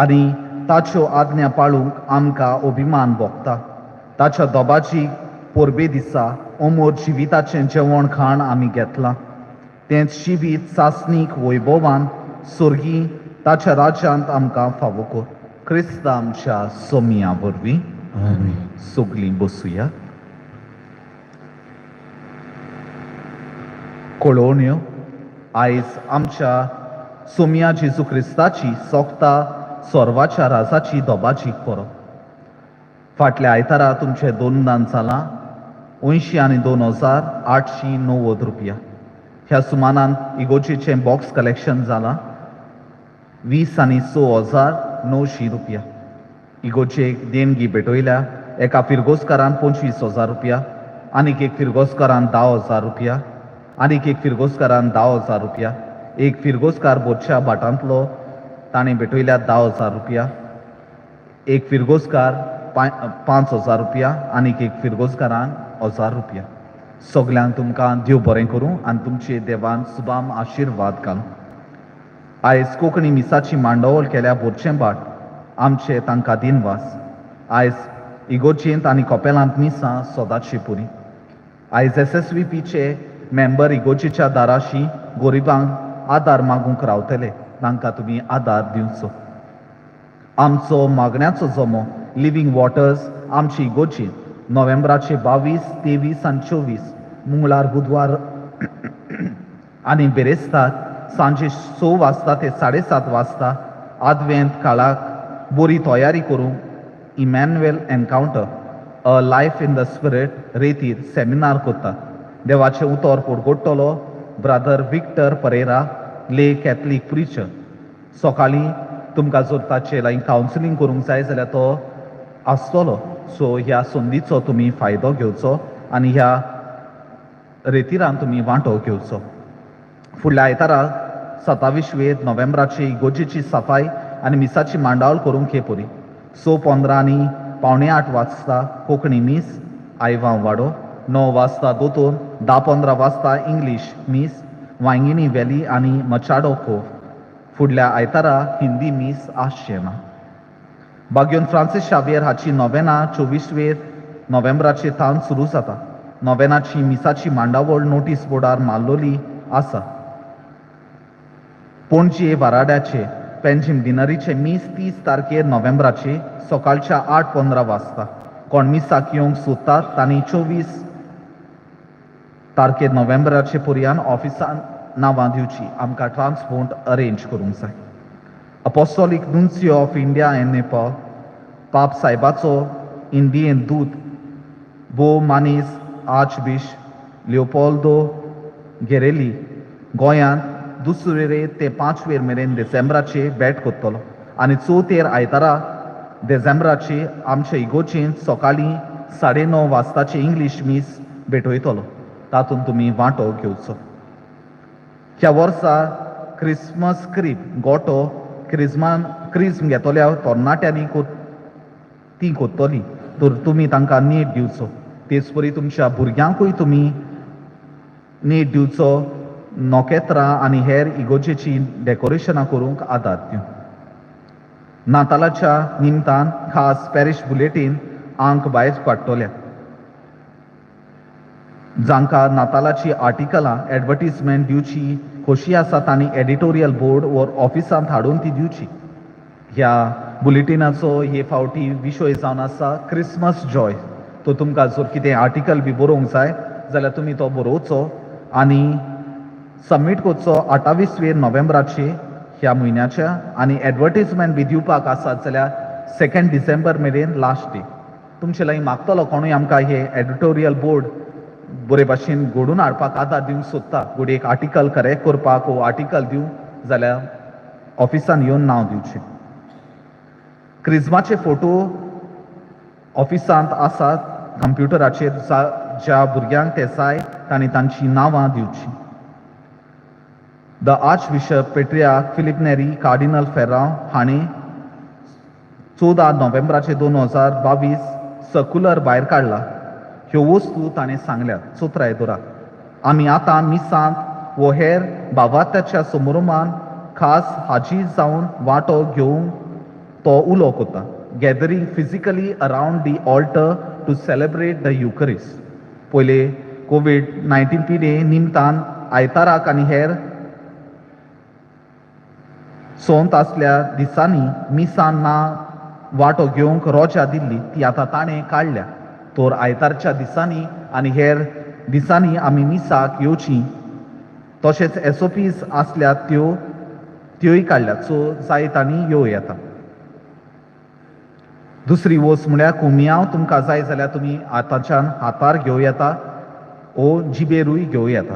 Speaker 2: आनी ताच्यो आज्ञा पाळूंक आमकां अभिमान भोगता. ताच्या दोबाची परबे दिसा अमोर जिविताचें जेवण खाण आमी घेतलां. तेंच जिवीत सासणीक वैभवान सोर्गी ताच्या राज्यांत आमकां फावो कर. क्रिस्त आमच्या सोमिया वरवीं.
Speaker 1: आमेन.
Speaker 2: सगलीं बसुया. कळोवण्यो. आयज आमच्या सोमिया जेजू क्रिस्ताची सोगता सोर्वाच्या राजाची दोबाची परब. फाटल्या आयतारा तुमचें दोन दान जालां 82,890 रुपया. ह्या सुमानान इगोर्जेचें बॉक्स कलेक्शन जालां 20,06,900 रुपया. इगोर्जेक देणगी भेटयल्या एका फिरगोजकारान 25,000 रुपया, आनीक एक फिरगोजकारान 10,000 रुपया, आनीक एक फिरगोजकारान 10,000 रुपया, एक फिरगोजकार बोरच्या भाटांतलो ताणें भेटयल्या 10,000 रुपया, एक फिरगोजकार 5,000 रुपया, आनीक एक फिरगोजकारान 1,000 रुपया. सगल्यांक तुमकां देव बरें करूं आनी तुमचे देवान सुबाम आशिर्वाद घालूं. आयज कोंकणी मिसाची मांडावळ केल्या बोरचें भाट आमचे तांकां दिनवास. आयज इगोर्जेंत आनी कपेलांत मिसां सदांची पुरी. आयज SSVPचे मेंबर इगोर्जेच्या दाराशी गरिबांक आदार मागूंक रावतले, तांकां तुमी आदार दिवचो. आमचो मागण्याचो जमो लिव्हींग वॉटर्स आमची इगोर्जेंत नोव्हेंबराचे 22, 23 आनी 24 मंगळार, बुधवार आनी बिरेस्तार सांजे 6 वाजता ते 7:30 वाजता आदवेंत काळाक बरी तयारी करूंक Emmanuel encounter a life in the spirit रेतीर seminar करता. देवाचें उतर पोडगोडटलो brother Victor Pereira lay Catholic preacher. सकाळीं तुमकां जर ताचे लागीं कावन्सिलींग करूंक जाय जाल्यार तो आसतलो. सो ह्या संदीचो तुमी फायदो घेवचो आनी ह्या रेतिरान तुमी वांटो घेवचो. फुडल्या आयतारा 27 नोव्हेंबराची इगोर्जेची सफाई आनी मिसाची मांडावळ करूंक हे परी 6:15 आनी 7:45 वाजता कोंकणी मीस आयवां वाडो, 9 वाजता दोतोर, 10:15 वाजता इंग्लीश मीस वांगिणी व्हॅली आनी मचाडो कोव. फुडल्या आयतारा हिंदी मीस आसचें ना. बाग्योन फ्रांसीस शावियर हाची नोवेना 24 नोव्हेंबराचे थावन सुरू जाता. नोवेनाची मिसाची मांडावळ नोटीस बोर्डार मारलोली आसा. पणजे वाराड्याचे पेंजीम डिनरीचे मीस 30 तारखेर नोव्हेंबराचे सकाळच्या 8:15 वाजता. कोण मिसाक येवंक सोदतात तांणी 24 तारखेर नोव्हेंबराचे पर्यान ऑफिसान नांवां दिवची. आमकां ट्रान्सपोर्ट अरेंज करूंक जाय. Apostolic nuncio of India and Nepal पाप सायबाचो इंडियन दूत भो मानीस आर्चबिश लिओपोल्दो गेरेली गोंयांत 2 ते 5 मेरेन डिसेंबराचे भेट करतलो आनी 4 आयतारा डिसेंबराचे आमचे इगोर्जेंत सकाळीं 9:30 वाजताचे इंग्लीश मीस भेटयतलो. तातूंत तुमी वांटो घेवचो. ह्या वर्सा क्रिसमस क्रीप गोटो क्रिजमान क्रिज्म घेतल्या तरणाट्यांनी ती कोत्तली तर तुमी तांकां नेट दिवचो. तेच परी तुमच्या भुरग्यांकूय तुमी नेट दिवचो. नखेत्रां आनी हेर इगोर्जेची डेकोरेशनां करूंक आदार दिवं. नातालाच्या निमतान खास पॅरिश बुलेटीन आंक भायर काडटले. जांकां नातालाची आर्टिकलां एडवर्टीजमेंट दिवची खोशी आसा तांणी एडिटोरियल बोर्ड वर ऑफिसांत हाडून ती दिवची. ह्या बुलेटिनाचो हे फावटी विशय जावन आसा क्रिसमस जॉय. तो तुमकां जर कितें आर्टिकल बी बरोवंक जाय जाल्यार तुमी तो बरोवचो आनी सबमीट करचो 28 नोव्हेंबराचे ह्या म्हयन्याच्या. आनी एडवर्टीजमेंट बी दिवपाक आसात जाल्यार 2 डिसेंबर मेरेन लास्ट डे. तुमचे लागीं मागतलो कोणूय आमकां हे एडिटोरियल बोर्ड बरे भाशेन घडोवन हाडपाक आदार दिवंक सोदता, घडये एक आर्टिकल करेक्ट करपाक वो आर्टिकल दिवंक जाल्यार ऑफिसान येवन नांव दिवचें. क्रिजमाचे फोटो ऑफिसांत आसात कंप्युटराचेर, ज्या भुरग्यांक ते जाय तांणी तांची नांवां दिवची. The archbishop patriarch Filipe Neri cardinal Ferrao हांणी 14 नोव्हेंबराचे 2022 सर्कुलर भायर काडला. ह्यो वस्तू ताणें सांगल्यात. चोत्राय दोरा आमी आतां मिसांत वो हेर भावात्याच्या समारोमान खास हाजीर जावन वांटो घेवंक तो उलो कोता. Gathering physically around the altar to celebrate the Eucharist. पयले कोवीड 19 पिडे निमतान आयताराक आनी हेर सोंत आसल्या दिसांनी मिसान ना वांटो घेवंक रोजा दिल्ली ती आतां ताणें काडल्या. तर आयतारच्या दिसांनी आनी हेर दिसांनी आमी मिसाक येवची. तशेंच एसओपीज आसल्यात त्योय काडल्यात. सो जाय तांणी येवं येता. दुसरी वस्त म्हळ्यार कुमियांव तुमकां जाय जाल्यार तुमी आतांच्यान हातार घेवं येता ओ जिबेरूय घेवं येता.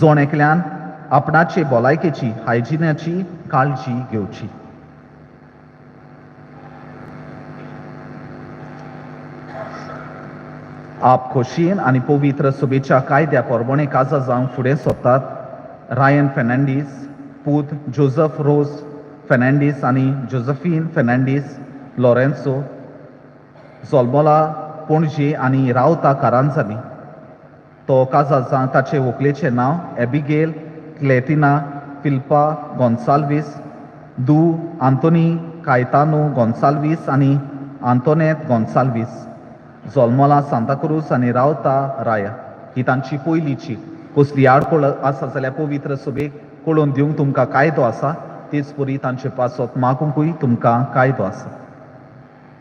Speaker 2: जण एकल्यान आपणाचे भलायकेची हायजिनाची काळजी घेवची. आप खोशयेन आनी पवित्र सभेच्या कायद्या प्रमाणे काजा जावंक फुडें सोदतात रायन फेर्नांडीस, पूत जोजफ रोज फेर्नांडीस आनी जोजफीन फेर्नांडीस लॉरेन्सो, जोल्मोला पणजे आनी रावता कारांजानी. तो काजा जावंक ताचे व्हंकलेचें नांव एबिगेल क्लेटिना फिल्पा गोन्साल्वीस, दू आंतोनी कायतानो गोन्साल्वीस आनी आंतोनेत गोन्साल्वीस, जोल्मोला सांताक्रूज आनी रावता राया. ही तांची पयलीची. कसली आडखळ आसा जाल्यार पवित्र सभेक कळोवन दिवंक तुमकां कायदो आसा. तेच परी तांचे पासत मागुंकूय तुमकां कायदो आसा.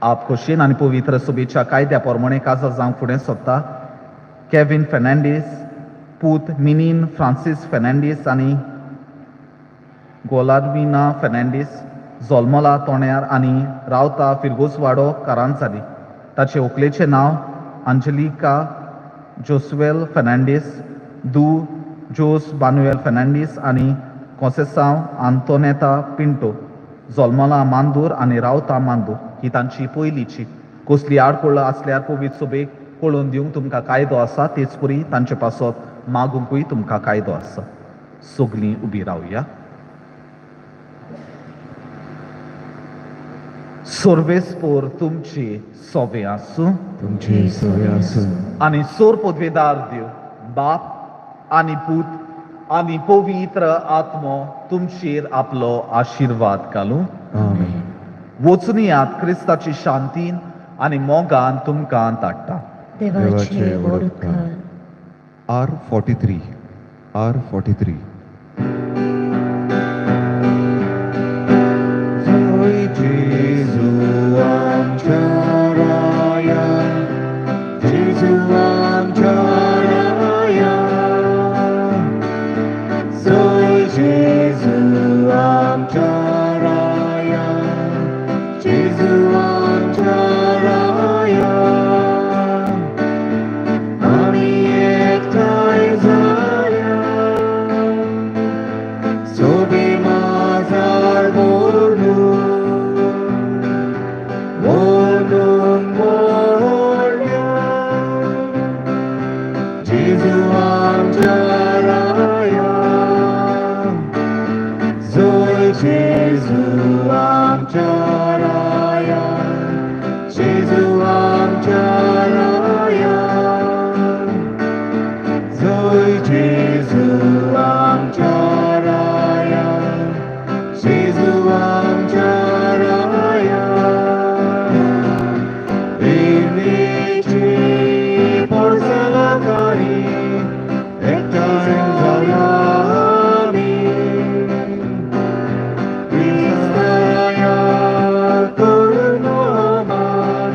Speaker 2: आप खोशयेन आनी पवित्र सभेच्या कायद्या प्रमाणे काजा जावंक फुडें सोदता केवीन फेर्नांडीस, पूत मिनीन फ्रांसीस फेर्नांडीस आनी गोलार्विना फेर्नांडीस, जोल्मोला तोण्यार आनी रावता फिरगोजवाडो कारांजाली. ताचे व्हंकलेचें नांव अंजलिका जोसवेल फेर्नांडीस, दू जोस बानुएल फेर्नांडीस आनी कोसेसांव आंतोनेता पिंटो, जोल्मोला मांदूर आनी रावता मांदूर. ही तांची पयलीची. कसली आडखळ आसल्यार पवित्र सभेक कळोवन दिवंक तुमकां कायदो आसा. तेच परी तांचे पासत मागुंकूय तुमकां कायदो आसा. सगलीं उबी रावया. सर्वेस्पोर तुमची सोवे आसूं.
Speaker 4: तुमची सोय आसूं.
Speaker 2: आनी सोर पदवेदार देव बाप आनी पूत आनी पवित्र आत्मो तुमचेर आपलो आशिर्वाद घालूं.
Speaker 4: आमेन.
Speaker 2: वचून यात क्रिस्ताची शांतीन आनी मोगान तुमकां धाडटा.
Speaker 1: देवाचे व्हड उपकार.
Speaker 8: R43, R43. जय जेजू आमच्या राया, जेजू आमच्या राया, जय जेजू आमच्या राया, जेजू आमच्या राया, आमी एकठांय जाया, सोबे माजार बोलून बोलून बोलया, जेजू आमच्या राया, जय जेजू आमच्या राया, जेजू आमच्या राया, जय जेजू आमच्या राया, जेजू आमच्या राया, इन्नीची पोरसाकारी एकठांय जाया आमी, क्रिस्ताया करून मान,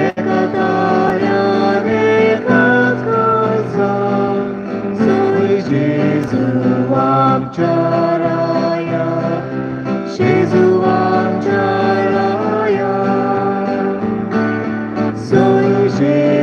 Speaker 8: एकतायान एकाच काळजान, जय जेजू आमच्या राया, जेजू आमच्या राया, जय जेजू